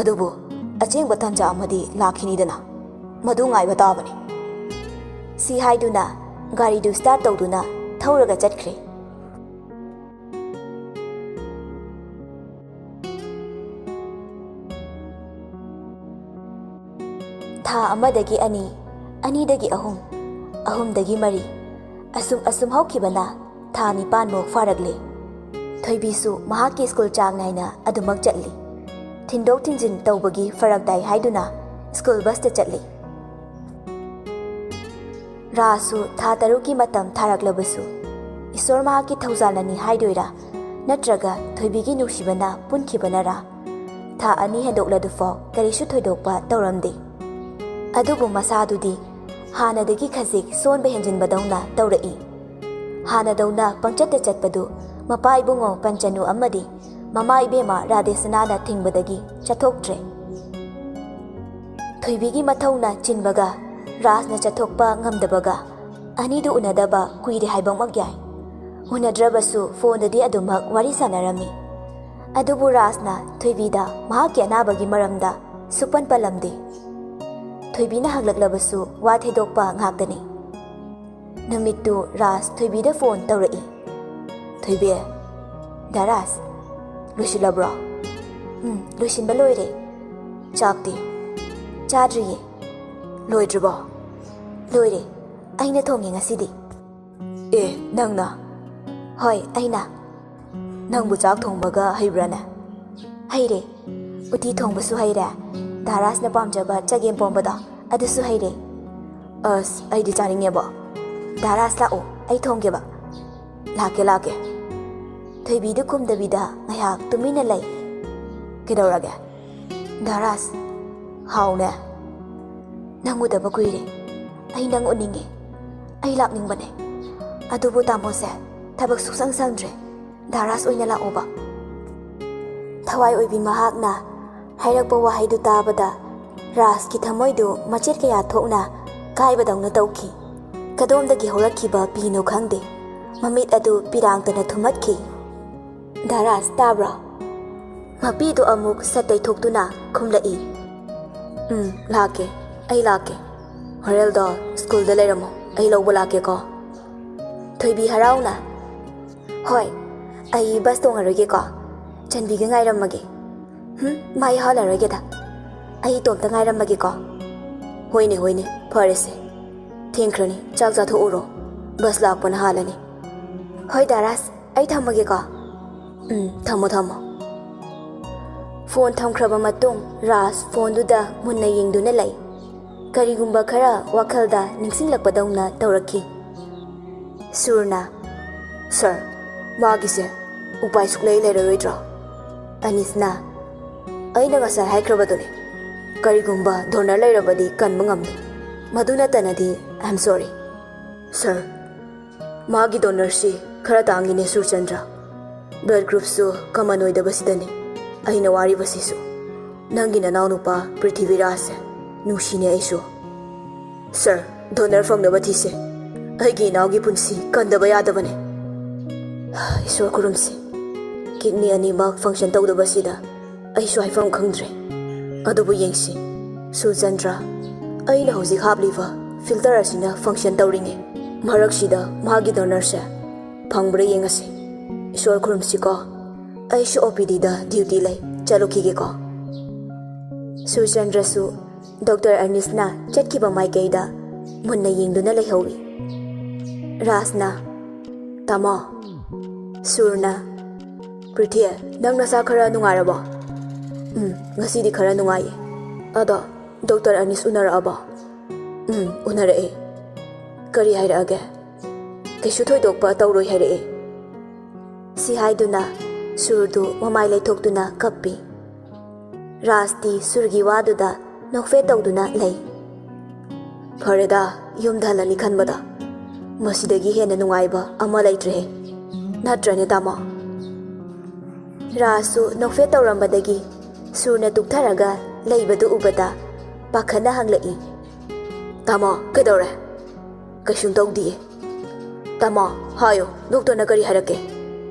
ꯑꯗꯨꯕꯨ ꯑꯆꯦꯡꯕ ꯇꯥꯟꯖꯥ ꯑꯃꯗꯤ ꯂꯥꯛꯈꯤꯅꯤꯗꯅ꯫ ꯃꯗꯨ ꯉꯥꯏꯕ ꯇꯥꯕꯅꯤ꯫" ꯁꯤ ꯍꯥꯏꯗꯨꯅ ꯒꯥꯔꯤꯗꯨ start ꯇꯧꯗꯨꯅ ꯊꯧꯔꯒ ꯆꯠꯈ꯭ꯔꯦ꯫ ꯊꯥ ꯑꯃꯗꯒꯤ ꯑꯅꯤ, ꯑꯅꯤꯗꯒꯤ ꯑꯍꯨꯝ, ꯑꯍꯨꯝꯗꯒꯤ ꯃꯔꯤ, ꯑꯁꯨꯝ ꯑꯁꯨꯝ ꯍꯧꯈꯤꯕꯅ ꯊꯥ ꯅꯤꯄꯥꯟꯃꯨꯛ ꯐꯥꯔꯛꯂꯦ꯫ ꯊꯣꯏꯕꯤꯁꯨ ꯃꯍꯥꯛꯀꯤ ꯁ꯭ꯀꯨꯜ ꯆꯥꯡ ꯅꯥꯏꯅ ꯑꯗꯨꯃꯛ ꯆꯠꯂꯤ꯫ ꯊꯤꯟꯗꯣꯛ ꯊꯤꯟꯖꯤꯟ ꯇꯧꯕꯒꯤ ꯐꯔꯛ ꯇꯥꯏ ꯍꯥꯏꯗꯨꯅ ꯁ꯭ꯀꯨꯜ ꯕꯁꯇ ꯆꯠꯂꯤ꯫ ꯔꯥꯖꯁꯨ ꯊꯥ ꯇꯔꯨꯛꯀꯤ ꯃꯇꯝ ꯊꯥꯔꯛꯂꯕꯁꯨ, ꯏꯁꯣꯔ ꯃꯍꯥꯛꯀꯤ ꯊꯧꯖꯥꯜꯅꯅꯤ ꯍꯥꯏꯗꯣꯏꯔꯥ, ꯅꯠꯇ꯭ꯔꯒ ꯊꯣꯏꯕꯤꯒꯤ ꯅꯨꯡꯁꯤꯕꯅ ꯄꯨꯟꯈꯤꯕꯅꯔꯥ, ꯊꯥ ꯑꯅꯤ ꯍꯦꯟꯗꯣꯛꯂꯗꯨꯐꯥꯎ ꯀꯔꯤꯁꯨ ꯊꯣꯏꯗꯣꯛꯄ ꯇꯧꯔꯝꯗꯦ꯫ ꯑꯗꯨꯕꯨ ꯃꯁꯥꯗꯨꯗꯤ ꯍꯥꯟꯅꯗꯒꯤ ꯈꯖꯤꯛ ꯁꯣꯟꯕ ꯍꯦꯟꯖꯤꯟꯕꯗꯧꯅ ꯇꯧꯔꯛꯏ꯫ ꯍꯥꯟꯅꯗꯧꯅ ꯄꯪꯆꯠꯇ ꯆꯠꯄꯗꯨ ꯃꯄꯥ ꯏꯕꯨꯡꯉꯣ ꯄꯟꯆꯅꯨ ꯑꯃꯗꯤ ꯃꯃꯥ ꯏꯕꯦꯝꯃ ꯔꯥꯙꯦꯁꯅꯥꯅ ꯊꯤꯡꯕꯗꯒꯤ ꯆꯠꯊꯣꯛꯇ꯭ꯔꯦ꯫ ꯊꯣꯏꯕꯤꯒꯤ ꯃꯊꯧꯅ ꯆꯤꯟꯕꯒ ꯔꯥꯖꯅ ꯆꯠꯊꯣꯛꯄ ꯉꯝꯗꯕꯒ ꯑꯅꯤꯗꯨ ꯎꯅꯗꯕ ꯀꯨꯏꯔꯦ ꯍꯥꯏꯕꯃꯛ ꯌꯥꯏ꯫ ꯎꯅꯗ꯭ꯔꯕꯁꯨ ꯐꯣꯟꯗꯗꯤ ꯑꯗꯨꯃꯛ ꯋꯥꯔꯤ ꯁꯥꯟꯅꯔꯝꯃꯤ꯫ ꯑꯗꯨꯕꯨ ꯔꯥꯖꯅ ꯊꯣꯏꯕꯤꯗ ꯃꯍꯥꯛꯀꯤ ꯑꯅꯥꯕꯒꯤ ꯃꯔꯝꯗ ꯁꯨꯛꯄꯟ ꯄꯜꯂꯝꯗꯦ꯫ ꯊꯣꯏꯕꯤꯅ ꯍꯪꯂꯛꯂꯕꯁꯨ ꯋꯥ ꯊꯩꯗꯣꯛꯄ ꯉꯥꯛꯇꯅꯤ꯫ ꯅꯨꯃꯤꯠꯇꯨ ꯔꯥꯖ ꯊꯣꯏꯕꯤꯗ ꯐꯣꯟ ꯇꯧꯔꯛꯏ꯫ "ꯊꯣꯏꯕꯤ, ꯗꯥ ꯔꯥꯖ, ꯂꯣꯏꯁꯤꯜꯂꯕ꯭ꯔꯣ?" "ꯎꯝ, ꯂꯣꯏꯁꯤꯟꯕ ꯂꯣꯏꯔꯦ꯫" "ꯆꯥꯛꯇꯤ?" "ꯆꯥꯗ꯭ꯔꯤꯌꯦ꯫" "ꯂꯣꯏꯗ꯭ꯔꯤꯕꯣ?" "ꯂꯣꯏꯔꯦ, ꯑꯩꯅ ꯊꯣꯡꯉꯦ ꯉꯁꯤꯗꯤ꯫" "ꯑꯦ, ꯅꯪꯅ?" "ꯍꯣꯏ, ꯑꯩꯅ꯫" "ꯅꯪꯕꯨ ꯆꯥꯛ ꯊꯣꯡꯕꯒ ꯍꯩꯕ꯭ꯔꯥꯅꯦ?" "ꯍꯩꯔꯦ꯫ ꯎꯇꯤ ꯊꯣꯡꯕꯁꯨ ꯍꯩꯔꯦ, ꯗꯥ ꯔꯥꯖꯅ ꯄꯥꯝꯖꯕ ꯆꯒꯦꯝ ꯄꯣꯝꯕꯗꯣ, ꯑꯗꯨꯁꯨ ꯍꯩꯔꯦ꯫" "ꯑꯁ, ꯑꯩꯗꯤ ꯆꯥꯅꯤꯡꯉꯦꯕꯣ꯫" "ꯗꯥ ꯔꯥꯖ, ꯂꯥꯛꯑꯣ, ꯑꯩ ꯊꯣꯡꯒꯦꯕ꯫" "ꯂꯥꯛꯀꯦ, ꯂꯥꯛꯀꯦ꯫" ꯊꯣꯏꯕꯤꯗꯨ ꯈꯨꯝꯗꯕꯤꯗ ꯉꯥꯏꯍꯥꯛ ꯇꯨꯃꯤꯟꯅ ꯂꯩ꯫ "ꯀꯩꯗꯧꯔꯒꯦ?" "ꯗꯥ ꯔꯥꯖ꯫" "ꯍꯥꯎꯅꯦ꯫" "ꯅꯪ ꯎꯗꯕ ꯀꯨꯏꯔꯦ꯫ ꯑꯩ ꯅꯪ ꯎꯅꯤꯡꯉꯦ꯫ ꯑꯩ ꯂꯥꯛꯅꯤꯡꯕꯅꯦ꯫ ꯑꯗꯨꯕꯨ ꯇꯥꯃꯣꯁꯦ ꯊꯕꯛ ꯁꯨꯛꯁꯪ ꯁꯪꯗ꯭ꯔꯦ꯫ ꯗꯥ ꯔꯥꯖ ꯑꯣꯏꯅ ꯂꯥꯛꯑꯣꯕ꯫" ꯊꯋꯥꯏ ꯑꯣꯏꯕꯤ ꯃꯍꯥꯛꯅ ꯍꯥꯏꯔꯛꯄ ꯋꯥꯍꯩꯗꯨ ꯇꯥꯕꯗ ꯔꯥꯖꯀꯤ ꯊꯃꯣꯏꯗꯨ ꯃꯆꯦꯠ ꯀꯌꯥ ꯊꯣꯛꯅ ꯀꯥꯏꯕꯗꯧꯅ ꯇꯧꯈꯤ꯫ ꯀꯗꯣꯝꯗꯒꯤ ꯍꯧꯔꯛꯈꯤꯕ ꯄꯤꯅꯣ ꯈꯪꯗꯦ, ꯃꯃꯤꯠ ꯑꯗꯨ ꯄꯤꯔꯥꯡꯇꯅ ꯊꯨꯝꯍꯠꯈꯤ꯫ "ꯗꯥ ꯔꯥꯖ, ꯇꯥꯕ꯭ꯔꯣ?" ꯃꯄꯤꯗꯨ ꯑꯃꯨꯛ ꯁꯠ ꯇꯩꯊꯣꯛꯇꯨꯅ ꯈꯨꯝꯂꯛꯏ꯫ "ꯎꯝ, ꯂꯥꯛꯀꯦ, ꯑꯩ ꯂꯥꯛꯀꯦ꯫ ꯍꯣꯔꯦꯜꯗꯣ ꯁ꯭ꯀꯨꯜꯗ ꯂꯩꯔꯝꯃꯣ꯫" ꯑꯩ ꯂꯧꯕ ꯂꯥꯛꯀꯦꯀꯣ꯫ ꯊꯣꯏꯕꯤ ꯍꯔꯥꯎꯅ, "ꯍꯣꯏ, ꯑꯩ ꯕꯁ ꯇꯣꯡꯉꯔꯣꯏꯒꯦꯀꯣ, ꯆꯟꯕꯤꯒ ꯉꯥꯏꯔꯝꯃꯒꯦ꯫ ꯍꯨꯝ, ꯃꯥ ꯌꯥꯎꯍꯜꯂꯔꯣꯏꯒꯦꯗ, ꯑꯩ ꯏꯇꯣꯝꯇ ꯉꯥꯏꯔꯝꯃꯒꯦꯀꯣ꯫" "ꯍꯣꯏꯅꯦ, ꯍꯣꯏꯅꯦ, ꯐꯔꯦꯁꯦ꯫ ꯊꯦꯡꯈ꯭ꯔꯅꯤ, ꯆꯥꯛ ꯆꯥꯊꯣꯛꯎꯔꯣ, ꯕꯁ ꯂꯥꯛꯄꯅ ꯍꯥꯜꯂꯅꯤ꯫" "ꯍꯣꯏ ꯗꯥ ꯔꯥꯖ, ꯑꯩ ꯊꯝꯃꯒꯦꯀꯣ꯫" "ꯎꯝ, ꯊꯝꯃꯣ, ꯊꯝꯃꯣ꯫" ꯐꯣꯟ ꯊꯝꯈ꯭ꯔꯕ ꯃꯇꯨꯡ ꯔꯥꯖ ꯐꯣꯟꯗꯨꯗ ꯃꯨꯟꯅ ꯌꯦꯡꯗꯨꯅ ꯂꯩ꯫ ꯀꯔꯤꯒꯨꯝꯕ ꯈꯔ ꯋꯥꯈꯜꯗ ꯅꯤꯡꯁꯤꯡꯂꯛꯄꯗꯧꯅ ꯇꯧꯔꯛꯈꯤ꯫ ꯁꯨꯔꯅ, "ꯁꯥꯔ, ꯃꯥꯒꯤꯁꯦ ꯎꯄꯥꯏ ꯁꯨꯛꯂꯩ ꯂꯩꯔꯔꯣꯏꯗ꯭ꯔꯣ?" ꯑꯅꯤꯁꯅ, "ꯑꯩꯅ ꯉꯁꯥꯏ ꯍꯥꯏꯈ꯭ꯔꯕꯗꯨꯅꯤ, ꯀꯔꯤꯒꯨꯝꯕ ꯗꯣꯅꯔ ꯂꯩꯔꯕꯗꯤ ꯀꯟꯕ ꯉꯝꯅꯤ꯫ ꯃꯗꯨ ꯅꯠꯇꯅꯗꯤ, I am sorry꯫" "ꯁꯥꯔ, ꯃꯥꯒꯤ ꯗꯣꯅꯔꯁꯤ ꯈꯔ ꯇꯥꯡꯉꯤꯅꯦ ꯁꯨꯔꯆꯟꯗ꯭ꯔ꯫ ꯕ꯭ꯂꯗ ꯒ꯭ꯔꯨꯞꯁꯨ ꯀꯃꯟ ꯑꯣꯏꯗꯕꯁꯤꯗꯅꯤ ꯑꯩꯅ ꯋꯥꯔꯤꯕꯁꯤꯁꯨ꯫ ꯅꯪꯒꯤ ꯅꯅꯥꯎꯅꯨꯄꯥ ꯄ꯭ꯔꯤꯊꯤꯕꯤꯔꯥꯖꯁꯦ ꯅꯨꯡꯁꯤꯅꯦ ꯑꯩꯁꯨ꯫ ꯁꯥꯔ, ꯗꯣꯅꯔ ꯐꯪꯅꯕ ꯊꯤꯁꯦ꯫ ꯑꯩꯒꯤ ꯏꯅꯥꯎꯒꯤ ꯄꯨꯟꯁꯤ ꯀꯟꯗꯕ ꯌꯥꯗꯕꯅꯦ꯫ ꯏꯁꯣꯔ ꯈꯨꯔꯨꯝꯁꯤ꯫ ꯀꯤꯗꯅꯤ ꯑꯅꯤꯃꯛ ꯐꯪꯁꯟ ꯇꯧꯗꯕꯁꯤꯗ ꯑꯩꯁꯨ ꯍꯥꯏꯐꯝ ꯈꯪꯗ꯭ꯔꯦ꯫ ꯑꯗꯨꯕꯨ ꯌꯦꯡꯁꯤ, ꯁꯨꯔꯆꯟꯗ꯭ꯔ, ꯑꯩꯅ ꯍꯧꯖꯤꯛ ꯍꯥꯞꯂꯤꯕ ꯐꯤꯜꯇꯔ ꯑꯁꯤꯅ ꯐꯪꯁꯟ ꯇꯧꯔꯤꯉꯩ ꯃꯔꯛꯁꯤꯗ ꯃꯥꯒꯤ ꯗꯣꯅꯔꯁꯦ ꯐꯪꯕ꯭ꯔꯥ ꯌꯦꯡꯉꯁꯤ꯫ ꯏꯁꯣꯔ ꯈꯨꯔꯨꯝꯁꯤꯀꯣ꯫ ꯑꯩꯁꯨ ꯑꯣ ꯄꯤ ꯗꯤꯗ ꯗ꯭ꯌꯨꯇꯤ ꯂꯩ, ꯆꯠꯂꯨꯈꯤꯒꯦꯀꯣ꯫" ꯁꯨꯔꯆꯟꯗ꯭ꯔꯁꯨ ꯗꯣꯛꯇꯔ ꯑꯔꯅꯤꯁꯅ ꯆꯠꯈꯤꯕ ꯃꯥꯏꯀꯩꯗ ꯃꯨꯟꯅ ꯌꯦꯡꯗꯨꯅ ꯂꯩꯍꯧꯏ꯫ ꯔꯥꯖꯅ, "ꯇꯥꯃꯣ꯫" ꯁꯨꯔꯅ, "ꯄ꯭ꯔꯤꯊꯤ, ꯅꯪ ꯅꯁꯥ ꯈꯔ ꯅꯨꯡꯉꯥꯏꯔꯕꯣ?" "ꯎꯝ, ꯉꯁꯤꯗꯤ ꯈꯔ ꯅꯨꯡꯉꯥꯏꯌꯦ꯫ ꯑꯗꯣ ꯗꯣꯛꯇꯔ ꯑꯅꯤꯁ ꯎꯅꯔꯛꯑꯕꯣ?" "ꯎꯝ, ꯎꯅꯔꯛꯑꯦ꯫" "ꯀꯔꯤ ꯍꯥꯏꯔꯛꯑꯒꯦ?" "ꯀꯩꯁꯨ ꯊꯣꯏꯗꯣꯛꯄ ꯇꯧꯔꯣꯏ ꯍꯥꯏꯔꯛꯑꯦ꯫" ꯁꯤ ꯍꯥꯏꯗꯨꯅ ꯁꯨꯔꯗꯨ ꯃꯃꯥꯏ ꯂꯩꯊꯣꯛꯇꯨꯅ ꯀꯞꯄꯤ꯫ ꯔꯥꯖꯇꯤ ꯁꯨꯔꯒꯤ ꯋꯥꯗꯨꯗ ꯅꯣꯛꯐꯦꯠ ꯇꯧꯗꯨꯅ ꯂꯩ꯫ ꯐꯔꯦꯗ, ꯌꯨꯝꯗ ꯍꯜꯂꯅꯤ ꯈꯟꯕꯗ ꯃꯁꯤꯗꯒꯤ ꯍꯦꯟꯅ ꯅꯨꯡꯉꯥꯏꯕ ꯑꯃ ꯂꯩꯇ꯭ꯔꯦꯍꯦ꯫ ꯅꯠꯇ꯭ꯔꯅꯦ, ꯇꯥꯃꯣ? ꯔꯥꯖꯁꯨ ꯅꯣꯛꯐꯦꯠ ꯇꯧꯔꯝꯕꯗꯒꯤ ꯁꯨꯔꯅ ꯇꯨꯛꯊꯔꯒ ꯂꯩꯕꯗꯨ ꯎꯕꯗ ꯄꯥꯈꯠꯅ ꯍꯪꯂꯛꯏ꯫ ꯇꯥꯃꯣ, ꯀꯩꯗꯧꯔꯦ? ꯀꯩꯁꯨꯝ ꯇꯧꯗꯤꯌꯦ꯫ ꯇꯥꯃꯣ, ꯍꯥꯏꯌꯣ, ꯗꯣꯛꯇꯔꯅ ꯀꯔꯤ ꯍꯥꯏꯔꯛꯀꯦ?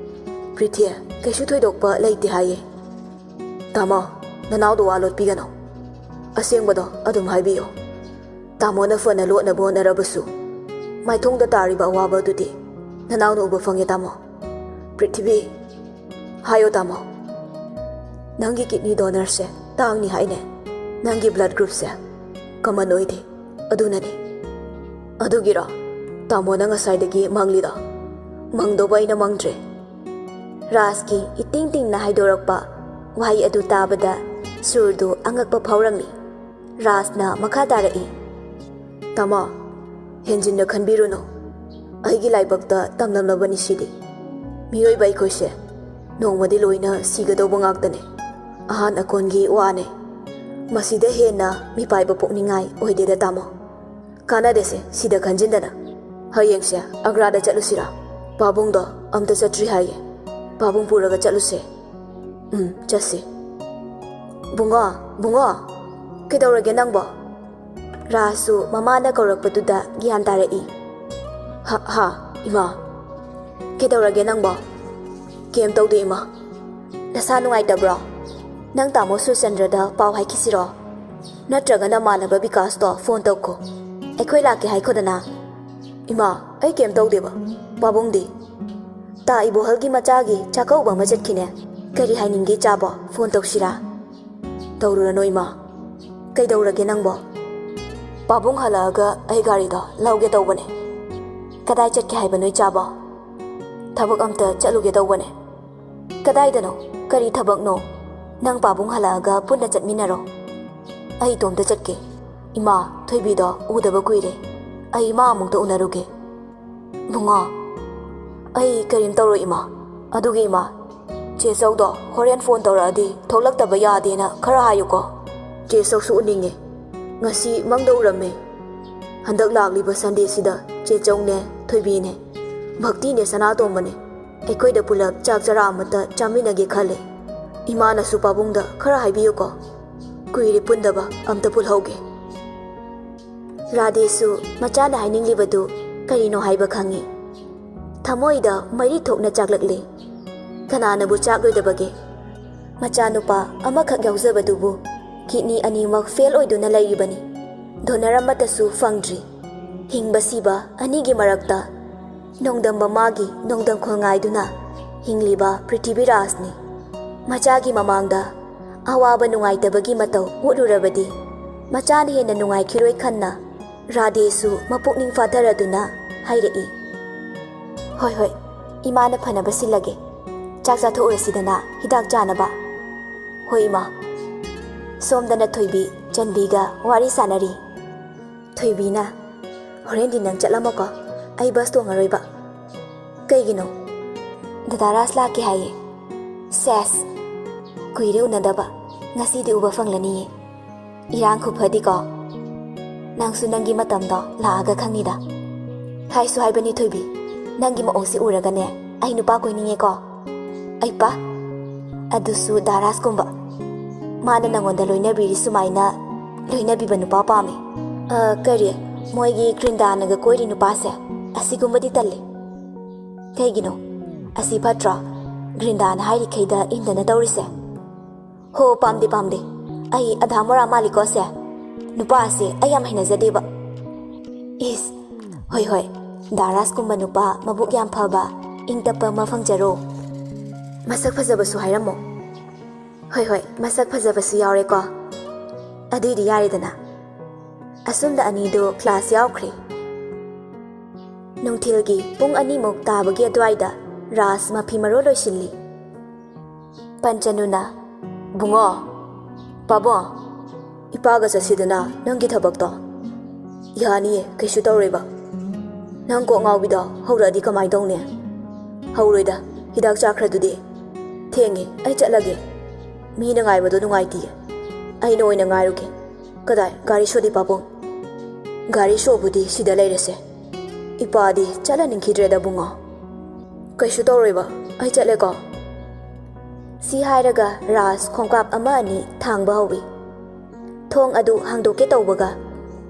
ꯄ꯭ꯔꯤꯊꯤ, ꯀꯩꯁꯨ ꯊꯣꯏꯗꯣꯛꯄ ꯂꯩꯇꯦ ꯍꯥꯏꯌꯦ꯫ ꯇꯥꯃꯣ, ꯅꯅꯥꯎꯗꯣ ꯋꯥ ꯂꯣꯠꯄꯤꯒꯅꯨ꯫ ꯑꯁꯦꯡꯕꯗꯣ ꯑꯗꯨꯝ ꯍꯥꯏꯕꯤꯌꯨ꯫ ꯇꯥꯃꯣꯅ ꯐꯅ ꯂꯣꯠꯅꯕ ꯍꯣꯠꯅꯔꯕꯁꯨ, ꯃꯥꯏꯊꯣꯡꯗ ꯇꯥꯔꯤꯕ ꯑꯋꯥꯕ ꯑꯗꯨꯗꯤ ꯅꯅꯥꯎꯅ ꯎꯕ ꯐꯪꯉꯦ, ꯇꯥꯃꯣ꯫ ꯄ꯭ꯔꯤꯊꯤꯕꯤ, ꯍꯥꯏꯌꯣ, ꯇꯥꯃꯣ꯫ ꯅꯪꯒꯤ ꯀꯤꯗꯅꯤ ꯗꯣꯅꯔꯁꯦ ꯇꯥꯡꯅꯤ ꯍꯥꯏꯅꯦ꯫ ꯅꯪꯒꯤ ꯕ꯭ꯂꯗ ꯒ꯭ꯔꯨꯞꯁꯦ ꯀꯃꯟ ꯑꯣꯏꯗꯦ, ꯑꯗꯨꯅꯅꯤ꯫ ꯑꯗꯨꯒꯤꯔꯣ ꯇꯥꯃꯣꯅ ꯉꯁꯥꯏꯗꯒꯤ ꯃꯪꯂꯤꯗꯣ? ꯃꯪꯗꯧꯕ ꯑꯩꯅ ꯃꯪꯗ꯭ꯔꯦ꯫ ꯔꯥꯖꯀꯤ ꯏꯇꯤꯡ ꯇꯤꯡꯅ ꯍꯥꯏꯗꯣꯔꯛꯄ ꯋꯥꯍꯩ ꯑꯗꯨ ꯇꯥꯕꯗ ꯁꯨꯔꯗꯨ ꯑꯉꯛꯄ ꯐꯥꯎꯔꯝꯃꯤ꯫ ꯔꯥꯖꯅ ꯃꯈꯥ ꯇꯥꯔꯛꯏ, "ꯇꯥꯃꯣ, ꯍꯦꯟꯖꯤꯟꯅ ꯈꯟꯕꯤꯔꯨꯅꯨ꯫ ꯑꯩꯒꯤ ꯂꯥꯏꯕꯛꯇ ꯇꯝꯂꯝꯂꯕꯅꯤ ꯁꯤꯗꯤ꯫ ꯃꯤꯑꯣꯏꯕ ꯑꯩꯈꯣꯏꯁꯦ ꯅꯣꯡꯃꯗꯤ ꯂꯣꯏꯅ ꯁꯤꯒꯗꯧꯕ ꯉꯥꯛꯇꯅꯦ꯫ ꯑꯍꯥꯟ ꯑꯀꯣꯟꯒꯤ ꯋꯥꯅꯦ꯫ ꯃꯁꯤꯗ ꯍꯦꯟꯅ ꯃꯤꯄꯥꯏꯕ ꯄꯣꯛꯅꯤꯡꯉꯥꯏ ꯑꯣꯏꯗꯦꯗ, ꯇꯥꯃꯣ꯫ ꯀꯥꯟꯅꯗꯦꯁꯦ ꯁꯤꯗ ꯈꯟꯖꯤꯟꯗꯅ꯫ ꯍꯌꯦꯡꯁꯦ ꯑꯒ꯭ꯔꯥꯗ ꯆꯠꯂꯨꯁꯤꯔꯥ? ꯄꯥꯕꯨꯡꯗꯣ ꯑꯝꯇ ꯆꯠꯇ꯭ꯔꯤ ꯍꯥꯏꯌꯦ꯫ ꯄꯥꯕꯨꯡ ꯄꯨꯔꯒ ꯆꯠꯂꯨꯁꯦ꯫" "ꯎꯝ, ꯆꯠꯁꯤ꯫" "ꯕꯨꯡꯉꯣ, ꯕꯨꯡꯉꯣ, ꯀꯩꯗꯧꯔꯒꯦ ꯅꯪꯕꯣ?" ꯔꯥꯖꯁꯨ ꯃꯃꯥꯅ ꯀꯧꯔꯛꯄꯗꯨꯗ ꯒ꯭ꯌꯥꯟ ꯇꯥꯔꯛꯏ꯫ "ꯍꯥ, ꯍꯥ, ꯏꯃꯥ꯫ ꯀꯩꯗꯧꯔꯒꯦ ꯅꯪꯕꯣ?" "ꯀꯩꯝ ꯇꯧꯗꯦ, ꯏꯃꯥ꯫" "ꯅꯁꯥ ꯅꯨꯡꯉꯥꯏꯇꯕ꯭ꯔꯣ? ꯅꯪ ꯇꯥꯃꯣ ꯁꯨꯔꯆꯟꯗ꯭ꯔꯗ ꯄꯥꯎ ꯍꯥꯏꯈꯤꯁꯤꯔꯣ? ꯅꯠꯇ꯭ꯔꯒ ꯅꯃꯥꯟꯅꯕ ꯕꯤꯀꯥꯁꯇꯣ ꯐꯣꯟ ꯇꯧꯈꯣ꯫ ꯑꯩꯈꯣꯏ ꯂꯥꯛꯀꯦ ꯍꯥꯏꯈꯣꯗꯅ꯫" "ꯏꯃꯥ, ꯑꯩ ꯀꯩꯝ ꯇꯧꯗꯦꯕ꯫ ꯄꯥꯕꯨꯡꯗꯤ?" "ꯇꯥ ꯏꯕꯣꯍꯜꯒꯤ ꯃꯆꯥꯒꯤ ꯆꯥꯛꯀꯧꯕ ꯑꯃ ꯆꯠꯈꯤꯅꯦ꯫ ꯀꯔꯤ ꯍꯥꯏꯅꯤꯡꯒꯦ ꯏꯆꯥꯕꯣ? ꯐꯣꯟ ꯇꯧꯁꯤꯔꯥ?" "ꯇꯧꯔꯨꯔꯅꯨ, ꯏꯃꯥ꯫ ꯀꯩꯗꯧꯔꯒꯦ ꯅꯪꯕꯣ?" "ꯄꯥꯕꯨꯡ ꯍꯜꯂꯛꯑꯒ ꯑꯩ ꯒꯥꯔꯤꯗꯣ ꯂꯧꯒꯦ ꯇꯧꯕꯅꯦ꯫" "ꯀꯗꯥꯏ ꯆꯠꯀꯦ ꯍꯥꯏꯕꯅꯣ ꯏꯆꯥꯕꯣ?" "ꯊꯕꯛ ꯑꯝꯇ ꯆꯠꯂꯨꯒꯦ ꯇꯧꯕꯅꯦ꯫" "ꯀꯗꯥꯏꯗꯅꯣ? ꯀꯔꯤ ꯊꯕꯛꯅꯣ?" "ꯅꯪ ꯄꯥꯕꯨꯡ ꯍꯜꯂꯛꯑꯒ ꯄꯨꯟꯅ ꯆꯠꯃꯤꯟꯅꯔꯣ꯫" "ꯑꯩ ꯏꯇꯣꯝꯇ ꯆꯠꯀꯦ꯫ ꯏꯃꯥ, ꯊꯣꯏꯕꯤꯗꯣ ꯎꯗꯕ ꯀꯨꯏꯔꯦ꯫ ꯑꯩ ꯏꯃꯥ ꯑꯃꯨꯛꯇ ꯎꯅꯔꯨꯒꯦ꯫" "ꯕꯨꯡꯉꯣ, ꯑꯩ ꯀꯔꯤꯝ ꯇꯧꯔꯣꯏ, ꯏꯃꯥ꯫ ꯑꯗꯨꯒꯤ, ꯏꯃꯥ, ꯆꯦ ꯆꯧꯗꯣ ꯍꯣꯔꯦꯟ ꯐꯣꯟ ꯇꯧꯔꯛꯑꯗꯤ ꯊꯣꯛꯂꯛꯇꯕ ꯌꯥꯗꯦꯅ ꯈꯔ ꯍꯥꯏꯌꯨꯀꯣ꯫ ꯆꯦ ꯆꯧꯁꯨ ꯎꯅꯤꯡꯉꯦ꯫ ꯉꯁꯤ ꯃꯪꯗ ꯎꯔꯝꯃꯦ꯫ ꯍꯟꯗꯛ ꯂꯥꯛꯂꯤꯕ ꯁꯟꯗꯦꯁꯤꯗ ꯆꯦ ꯆꯧꯅꯦ, ꯊꯣꯏꯕꯤꯅꯦ, ꯚꯛꯇꯤꯅꯦ, ꯁꯅꯥꯇꯣꯝꯕꯅꯦ, ꯑꯩꯈꯣꯏꯗ ꯄꯨꯂꯞ ꯆꯥꯛ ꯆꯔꯥ ꯑꯃꯇ ꯆꯥꯃꯤꯟꯅꯒꯦ ꯈꯜꯂꯦ꯫ ꯏꯃꯥꯅꯁꯨ ꯄꯥꯕꯨꯡꯗ ꯈꯔ ꯍꯥꯏꯕꯤꯌꯨꯀꯣ꯫ ꯀꯨꯏꯔꯦ ꯄꯨꯟꯗꯕ, ꯑꯝꯇ ꯄꯨꯜꯍꯧꯒꯦ꯫" ꯔꯥꯙꯦꯁꯨ ꯃꯆꯥꯅ ꯍꯥꯏꯅꯤꯡꯂꯤꯕꯗꯨ ꯀꯔꯤꯅꯣ ꯍꯥꯏꯕ ꯈꯪꯏ꯫ ꯊꯃꯣꯏꯗ ꯃꯔꯤ ꯊꯣꯛꯅ ꯆꯥꯛꯂꯛꯂꯤ꯫ ꯀꯅꯥꯅꯕꯨ ꯆꯥꯛꯂꯣꯏꯗꯕꯒꯦ? ꯃꯆꯥꯅꯨꯄꯥ ꯑꯃꯈꯛ ꯌꯥꯎꯖꯕꯗꯨꯕꯨ ꯀꯤꯗꯅꯤ ꯑꯅꯤꯃꯛ ꯐꯦꯜ ꯑꯣꯏꯗꯨꯅ ꯂꯩꯔꯤꯕꯅꯤ꯫ ꯗꯣꯅꯔ ꯑꯃꯠꯇꯁꯨ ꯐꯪꯗ꯭ꯔꯤ꯫ ꯍꯤꯡꯕ ꯁꯤꯕ ꯑꯅꯤꯒꯤ ꯃꯔꯛꯇ ꯅꯣꯡꯗꯝꯕ ꯃꯥꯒꯤ ꯅꯣꯡꯗꯝꯈꯣꯜ ꯉꯥꯏꯗꯨꯅ ꯍꯤꯡꯂꯤꯕ ꯄ꯭ꯔꯤꯊꯤꯕꯤꯔꯥꯖꯅꯤ꯫ ꯃꯆꯥꯒꯤ ꯃꯃꯥꯡꯗ ꯑꯋꯥꯕ ꯅꯨꯡꯉꯥꯏꯇꯕꯒꯤ ꯃꯇꯧ ꯎꯠꯂꯨꯔꯕꯗꯤ ꯃꯆꯥꯅ ꯍꯦꯟꯅ ꯅꯨꯡꯉꯥꯏꯈꯤꯔꯣꯏ ꯈꯟꯅ ꯔꯥꯙꯦꯁꯨ ꯃꯄꯨꯛꯅꯤꯡ ꯐꯥꯊꯔꯗꯨꯅ ꯍꯥꯏꯔꯛꯏ, "ꯍꯣꯏ, ꯍꯣꯏ, ꯏꯃꯥꯅ ꯐꯅꯕ ꯁꯤꯜꯂꯒꯦ꯫ ꯆꯥꯛ ꯆꯥꯊꯣꯛꯎꯔꯁꯤꯗꯅ ꯍꯤꯗꯥꯛ ꯆꯥꯅꯕ꯫" "ꯍꯣꯏ, ꯏꯃꯥ꯫" ꯁꯣꯝꯗꯅ ꯊꯣꯏꯕꯤ ꯆꯟꯕꯤꯒ ꯋꯥꯔꯤ ꯁꯥꯟꯅꯔꯤ꯫ ꯊꯣꯏꯕꯤꯅ, "ꯍꯣꯔꯦꯟꯗꯤ ꯅꯪ ꯆꯠꯂꯝꯃꯣꯀꯣ, ꯑꯩ ꯕꯁ ꯇꯣꯡꯉꯔꯣꯏꯕ꯫" "ꯀꯩꯒꯤꯅꯣ?" "ꯗꯗꯥ ꯔꯥꯖ ꯂꯥꯛꯀꯦ ꯍꯥꯏꯌꯦ꯫" "ꯁꯦꯁ, ꯀꯨꯏꯔꯦ ꯎꯅꯗꯕ, ꯉꯁꯤꯗꯤ ꯎꯕ ꯐꯪꯂꯅꯤꯌꯦ꯫ ꯏꯔꯥꯡ ꯈꯨꯐꯗꯤꯀꯣ꯫ ꯅꯪꯁꯨ ꯅꯪꯒꯤ ꯃꯇꯝꯗꯣ ꯂꯥꯛꯑꯒ ꯈꯪꯅꯤꯗ꯫ ꯍꯥꯏꯁꯨ ꯍꯥꯏꯕꯅꯤ ꯊꯣꯏꯕꯤ, ꯅꯪꯒꯤ ꯃꯑꯣꯡꯁꯤ ꯎꯔꯒꯅꯦ ꯑꯩ ꯅꯨꯄꯥ ꯀꯣꯏꯅꯤꯡꯉꯦꯀꯣ꯫" "ꯑꯩ ꯄꯥ?" "ꯑꯗꯨꯁꯨ ꯗꯥ ꯔꯥꯖꯀꯨꯝꯕ꯫ ꯃꯥꯅ ꯅꯪꯉꯣꯟꯗ ꯂꯣꯏꯅꯕꯤꯔꯤ ꯁꯨꯃꯥꯏꯅ ꯂꯣꯏꯅꯕꯤꯕ ꯅꯨꯄꯥ ꯄꯥꯝꯃꯤ꯫" "ꯑ, ꯀꯔꯤ? ꯃꯣꯏꯒꯤ ꯒ꯭ꯔꯤꯟꯗꯥꯅꯒ ꯀꯣꯏꯔꯤ ꯅꯨꯄꯥꯁꯦ? ꯑꯁꯤꯒꯨꯝꯕꯗꯤ ꯇꯜꯂꯤ꯫" "ꯀꯩꯒꯤꯅꯣ? ꯑꯁꯤ ꯐꯠꯇ꯭ꯔꯣ? ꯒ꯭ꯔꯤꯟꯗꯥꯅ ꯍꯥꯏꯔꯤꯈꯩꯗ ꯏꯟꯗꯅ ꯇꯧꯔꯤꯁꯦ?" "ꯍꯣ, ꯄꯥꯝꯗꯦ, ꯄꯥꯝꯗꯦ꯫ ꯑꯩ ꯑꯙꯥ ꯃꯣꯔꯥ ꯃꯥꯜꯂꯤꯀꯣ ꯁꯦ? ꯅꯨꯄꯥ ꯑꯁꯦ ꯑꯩ ꯌꯥꯝ ꯍꯩꯅꯖꯗꯦꯕ꯫" "ꯏꯁ, ꯍꯣꯏ, ꯍꯣꯏ, ꯗꯥ ꯔꯥꯖꯀꯨꯝꯕ ꯅꯨꯄꯥ ꯃꯕꯨꯛ ꯌꯥꯝ ꯐꯕ, ꯏꯪ ꯇꯞꯄ ꯑꯃ ꯐꯪꯖꯔꯣ꯫ ꯃꯁꯛ ꯐꯖꯕꯁꯨ ꯍꯥꯏꯔꯝꯃꯣ꯫" "ꯍꯣꯏ, ꯍꯣꯏ, ꯃꯁꯛ ꯐꯖꯕꯁꯨ ꯌꯥꯎꯔꯦꯀꯣ꯫ ꯑꯗꯨꯏꯗꯤ ꯌꯥꯔꯦꯗꯅ꯫" ꯑꯁꯨꯝꯅ ꯑꯅꯤꯗꯨ ꯀ꯭ꯂꯥꯁ ꯌꯥꯎꯈ꯭ꯔꯦ꯫ ꯅꯨꯡꯊꯤꯜꯒꯤ ꯄꯨꯡ ꯑꯅꯤꯃꯨꯛ ꯇꯥꯕꯒꯤ ꯑꯗꯨꯋꯥꯏꯗ ꯔꯥꯖ ꯃꯐꯤ ꯃꯔꯣꯜ ꯂꯣꯏꯁꯤꯜꯂꯤ꯫ ꯄꯟꯆꯅꯨꯅ, "ꯕꯨꯡꯉꯣ, ꯄꯥꯕꯨꯡ, ꯏꯄꯥꯒ ꯆꯠꯁꯤꯗꯅ ꯅꯪꯒꯤ ꯊꯕꯛꯇꯣ꯫" "ꯌꯥꯅꯤꯌꯦ, ꯀꯩꯁꯨ ꯇꯧꯔꯣꯏꯕ꯫ ꯅꯪ ꯀꯣꯛ ꯉꯥꯎꯕꯤꯗꯣ ꯍꯧꯔꯛꯑꯗꯤ ꯀꯃꯥꯏ ꯇꯧꯅꯤ?" "ꯍꯧꯔꯣꯏꯗ, ꯍꯤꯗꯥꯛ ꯆꯥꯈ꯭ꯔꯗꯨꯗꯤ꯫ ꯊꯦꯡꯉꯦ, ꯑꯩ ꯆꯠꯂꯒꯦ꯫ ꯃꯤꯅ ꯉꯥꯏꯕꯗꯣ ꯅꯨꯡꯉꯥꯏꯇꯤꯌꯦ꯫ ꯑꯩꯅ ꯑꯣꯏꯅ ꯉꯥꯏꯔꯨꯒꯦ꯫ ꯀꯗꯥꯏ ꯒꯥꯔꯤ ꯁꯣꯗꯤ ꯄꯥꯕꯨꯡ?" "ꯒꯥꯔꯤ ꯁꯣꯕꯨꯗꯤ ꯁꯤꯗ ꯂꯩꯔꯁꯦ꯫ ꯏꯄꯥꯗꯤ ꯆꯠꯍꯟꯅꯤꯡꯈꯤꯗ꯭ꯔꯦꯗ ꯕꯨꯡꯉꯣ꯫ ꯀꯩꯁꯨ ꯇꯧꯔꯣꯏꯕ, ꯑꯩ ꯆꯠꯂꯦꯀꯣ꯫" ꯁꯤ ꯍꯥꯏꯔꯒ ꯔꯥꯖ ꯈꯣꯡꯀꯥꯞ ꯑꯃ ꯑꯅꯤ ꯊꯥꯡꯕ ꯍꯧꯏ꯫ ꯊꯣꯡ ꯑꯗꯨ ꯍꯥꯡꯗꯣꯛꯀꯦ ꯇꯧꯕꯒ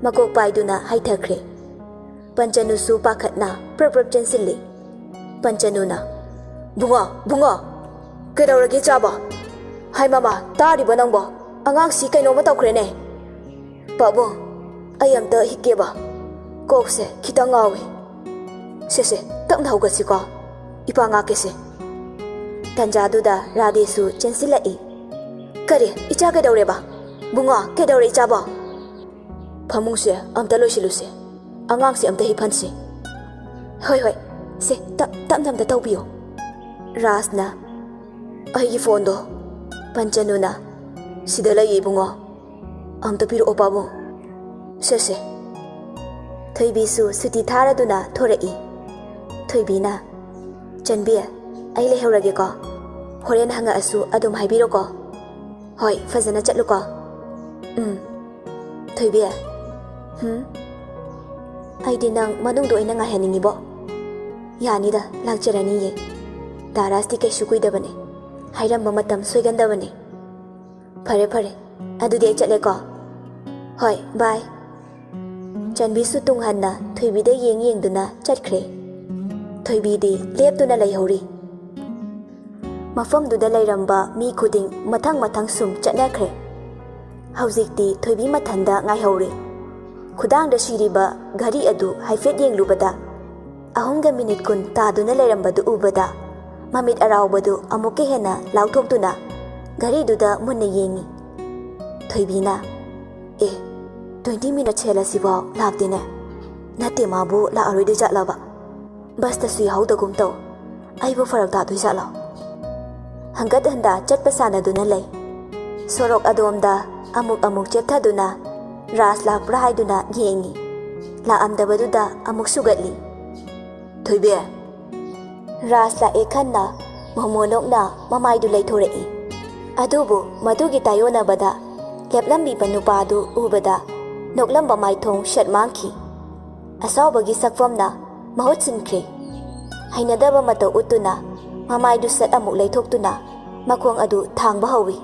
ꯃꯀꯣꯛ ꯄꯥꯏꯗꯨꯅ ꯍꯥꯏꯊꯈ꯭ꯔꯦ꯫ ꯄꯟꯆꯅꯨꯁꯨ ꯄꯥꯈꯠꯅ ꯄ꯭ꯔꯞ ꯄ꯭ꯔꯞ ꯆꯦꯟꯁꯤꯜꯂꯤ꯫ ꯄꯟꯆꯅꯨꯅ, "ꯕꯨꯡꯉꯣ, ꯕꯨꯡꯉꯣ, ꯀꯩꯗꯧꯔꯒꯦ ꯏꯆꯥꯕꯣ? ꯍꯥꯏ ꯃꯃꯥ, ꯇꯥꯔꯤꯕ ꯅꯪꯕꯣ? ꯑꯉꯥꯡꯁꯤ ꯀꯩꯅꯣꯝꯃ ꯇꯧꯈ꯭ꯔꯦꯅꯦ꯫ ꯄꯥꯕꯨꯡ, ꯑꯩ ꯑꯝꯇ ꯍꯤꯞꯀꯦꯕ꯫ ꯀꯣꯛꯁꯦ ꯈꯤꯇꯪ ꯉꯥꯎꯏ꯫ ꯁꯦ ꯁꯦ, ꯇꯞꯅ ꯍꯧꯒꯠꯁꯤꯀꯣ꯫ ꯏꯄꯥ ꯉꯥꯛꯀꯦꯁꯦ꯫ ꯇꯟꯖꯥꯗꯨꯗ ꯔꯥꯙꯦꯁꯨ ꯆꯦꯟꯁꯤꯜꯂꯛꯏ꯫ "ꯀꯔꯤ? ꯏꯆꯥ ꯀꯩꯗꯧꯔꯦꯕ? ꯕꯨꯡꯉꯣ, ꯀꯩꯗꯧꯔꯦ ꯏꯆꯥꯕꯣ?" "ꯐꯃꯨꯡꯁꯦ ꯑꯝꯇ ꯂꯣꯏꯁꯤꯜꯂꯨꯁꯦ꯫ ꯑꯉꯥꯡꯁꯦ ꯑꯝꯇ ꯍꯤꯞꯍꯟꯁꯤ꯫" "ꯍꯣꯏ ꯍꯣꯏ꯫ ꯁꯦ, ꯇꯞ ꯇꯞꯅ ꯑꯝꯇ ꯇꯧꯕꯤꯌꯨ꯫" ꯔꯥꯖꯅ, "ꯑꯩꯒꯤ ꯐꯣꯟꯗꯣ?" ꯄꯟꯆꯅꯨꯅ, "ꯁꯤꯗ ꯂꯩꯌꯦ ꯏꯕꯨꯡꯉꯣ꯫ ꯑꯝꯇ ꯄꯤꯔꯛꯑꯣ ꯄꯥꯕꯨꯡ꯫" "ꯁꯦ ꯁꯦ꯫" ꯊꯣꯏꯕꯤꯁꯨ ꯁꯨꯇꯤ ꯊꯥꯔꯗꯨꯅ ꯊꯣꯔꯛꯏ꯫ ꯊꯣꯏꯕꯤꯅ, "ꯆꯟꯕꯤ, ꯑꯩ ꯂꯩꯍꯧꯔꯒꯦꯀꯣ꯫ ꯍꯣꯔꯦꯟ ꯍꯪꯉꯛꯑꯁꯨ ꯑꯗꯨꯝ ꯍꯥꯏꯕꯤꯔꯣꯀꯣ꯫ ꯍꯣꯏ, ꯐꯖꯅ ꯆꯠꯂꯨꯀꯣ꯫" "ꯎꯝ꯫ ꯊꯣꯏꯕꯤ꯫" "ꯍꯨꯝ?" "ꯑꯩꯗꯤ ꯅꯪ ꯃꯅꯨꯡꯗ ꯑꯣꯏꯅ ꯉꯥꯏꯍꯟꯅꯤꯡꯉꯤꯕꯣ꯫" "ꯌꯥꯅꯤꯗ, ꯂꯥꯛꯆꯔꯅꯤꯌꯦ꯫ ꯗꯥ ꯔꯥꯖꯇꯤ ꯀꯩꯁꯨ ꯀꯨꯏꯗꯕꯅꯦ꯫ ꯍꯥꯏꯔꯝꯕ ꯃꯇꯝ ꯁꯣꯏꯒꯟꯗꯕꯅꯦ꯫ ꯐꯔꯦ ꯐꯔꯦ, ꯑꯗꯨꯗꯤ ꯑꯩ ꯆꯠꯂꯦꯀꯣ꯫ ꯍꯣꯏ, ꯕꯥꯏ꯫" ꯆꯟꯕꯤꯁꯨ ꯇꯨꯡ ꯍꯟꯅ ꯊꯣꯏꯕꯤꯗ ꯌꯦꯡ ꯌꯦꯡꯗꯨꯅ ꯆꯠꯈ꯭ꯔꯦ꯫ ꯊꯣꯏꯕꯤꯗꯤ ꯂꯦꯞꯇꯨꯅ ꯂꯩꯍꯧꯔꯤ꯫ ꯃꯐꯝꯗꯨꯗ ꯂꯩꯔꯝꯕ ꯃꯤ ꯈꯨꯗꯤꯡ ꯃꯊꯪ ꯃꯊꯪ ꯁꯨꯝ ꯆꯠꯅꯈ꯭ꯔꯦ꯫ ꯍꯧꯖꯤꯛꯇꯤ ꯊꯣꯏꯕꯤ ꯃꯊꯟꯗ ꯉꯥꯏꯍꯧꯔꯦ꯫ ꯈꯨꯗꯥꯡꯗ ꯁꯤꯔꯤꯕ ꯘꯔꯤ ꯑꯗꯨ ꯍꯥꯏꯐꯦꯠ ꯌꯦꯡꯂꯨꯕꯗ, ꯑꯍꯨꯝꯒ ꯃꯤꯅꯤꯠ ꯀꯨꯟ ꯇꯥꯗꯨꯅ ꯂꯩꯔꯝꯕꯗꯨ ꯎꯕꯗ, ꯃꯃꯤꯠ ꯑꯔꯥꯎꯕꯗꯨ ꯑꯃꯨꯛꯀ ꯍꯦꯟꯅ ꯂꯥꯎꯊꯣꯛꯇꯨꯅ ꯘꯔꯤꯗꯨꯗ ꯃꯨꯟꯅ ꯌꯦꯡꯉꯤ꯫ ꯊꯣꯏꯕꯤꯅ, "ꯑꯦ, ꯇ꯭ꯋꯦꯟꯇꯤ ꯃꯤꯅꯠꯁ ꯍꯦꯜꯂꯁꯤꯐꯥꯎ ꯂꯥꯛꯇꯦꯅꯦ꯫ ꯅꯠꯇꯦ, ꯃꯥꯕꯨ ꯂꯥꯛꯑꯔꯣꯏꯗꯣꯏ ꯖꯥꯠꯂꯕ? ꯕꯁꯇꯁꯨ ꯌꯥꯍꯧꯗꯒꯨꯝ ꯇꯧ꯫ ꯑꯩꯕꯨ ꯐꯔꯛ ꯇꯥꯗꯣꯏ ꯖꯥꯠꯂꯣ?" ꯍꯪꯒꯠ ꯍꯟꯗ ꯆꯠꯄ ꯁꯥꯟꯅꯗꯨꯅ ꯂꯩ꯫ ꯁꯣꯔꯣꯛ ꯑꯗꯣꯝꯗ ꯑꯃꯨꯛ ꯑꯃꯨꯛ ꯆꯦꯞꯊꯗꯨꯅ ꯔꯥꯖ ꯂꯥꯛꯄ꯭ꯔꯥ ꯍꯥꯏꯗꯨꯅ ꯌꯦꯡꯉꯤ꯫ ꯂꯥꯛꯑꯝꯗꯕꯗꯨꯗ ꯑꯃꯨꯛ ꯁꯨꯒꯠꯂꯤ꯫ "ꯊꯣꯏꯕꯤ!" ꯔꯥꯖ ꯂꯥꯛꯑꯦ ꯈꯟꯅ ꯃꯣꯃꯣꯅꯣꯛꯅ ꯃꯃꯥꯏꯗꯨ ꯂꯩꯊꯣꯔꯛꯏ꯫ ꯑꯗꯨꯕꯨ ꯃꯗꯨꯒꯤ ꯇꯥꯏꯌꯣꯟꯅꯕꯗ ꯂꯦꯞꯂꯝꯂꯤꯕ ꯅꯨꯄꯥꯗꯨ ꯎꯕꯗ ꯅꯣꯛꯂꯝꯕ ꯃꯥꯏꯊꯣꯡ ꯁꯠ ꯃꯥꯡꯈꯤ꯫ ꯑꯁꯥꯎꯕꯒꯤ ꯁꯛꯐꯝꯅ ꯃꯍꯨꯠ ꯁꯤꯟꯈ꯭ꯔꯦ꯫ ꯍꯩꯅꯗꯕ ꯃꯇꯧ ꯎꯠꯇꯨꯅ ꯃꯃꯥꯏꯗꯨ ꯁꯠ ꯑꯃꯨꯛ ꯂꯩꯊꯣꯛꯇꯨꯅ ꯃꯈꯣꯡ ꯑꯗꯨ ꯊꯥꯡꯕ ꯍꯧꯏ꯫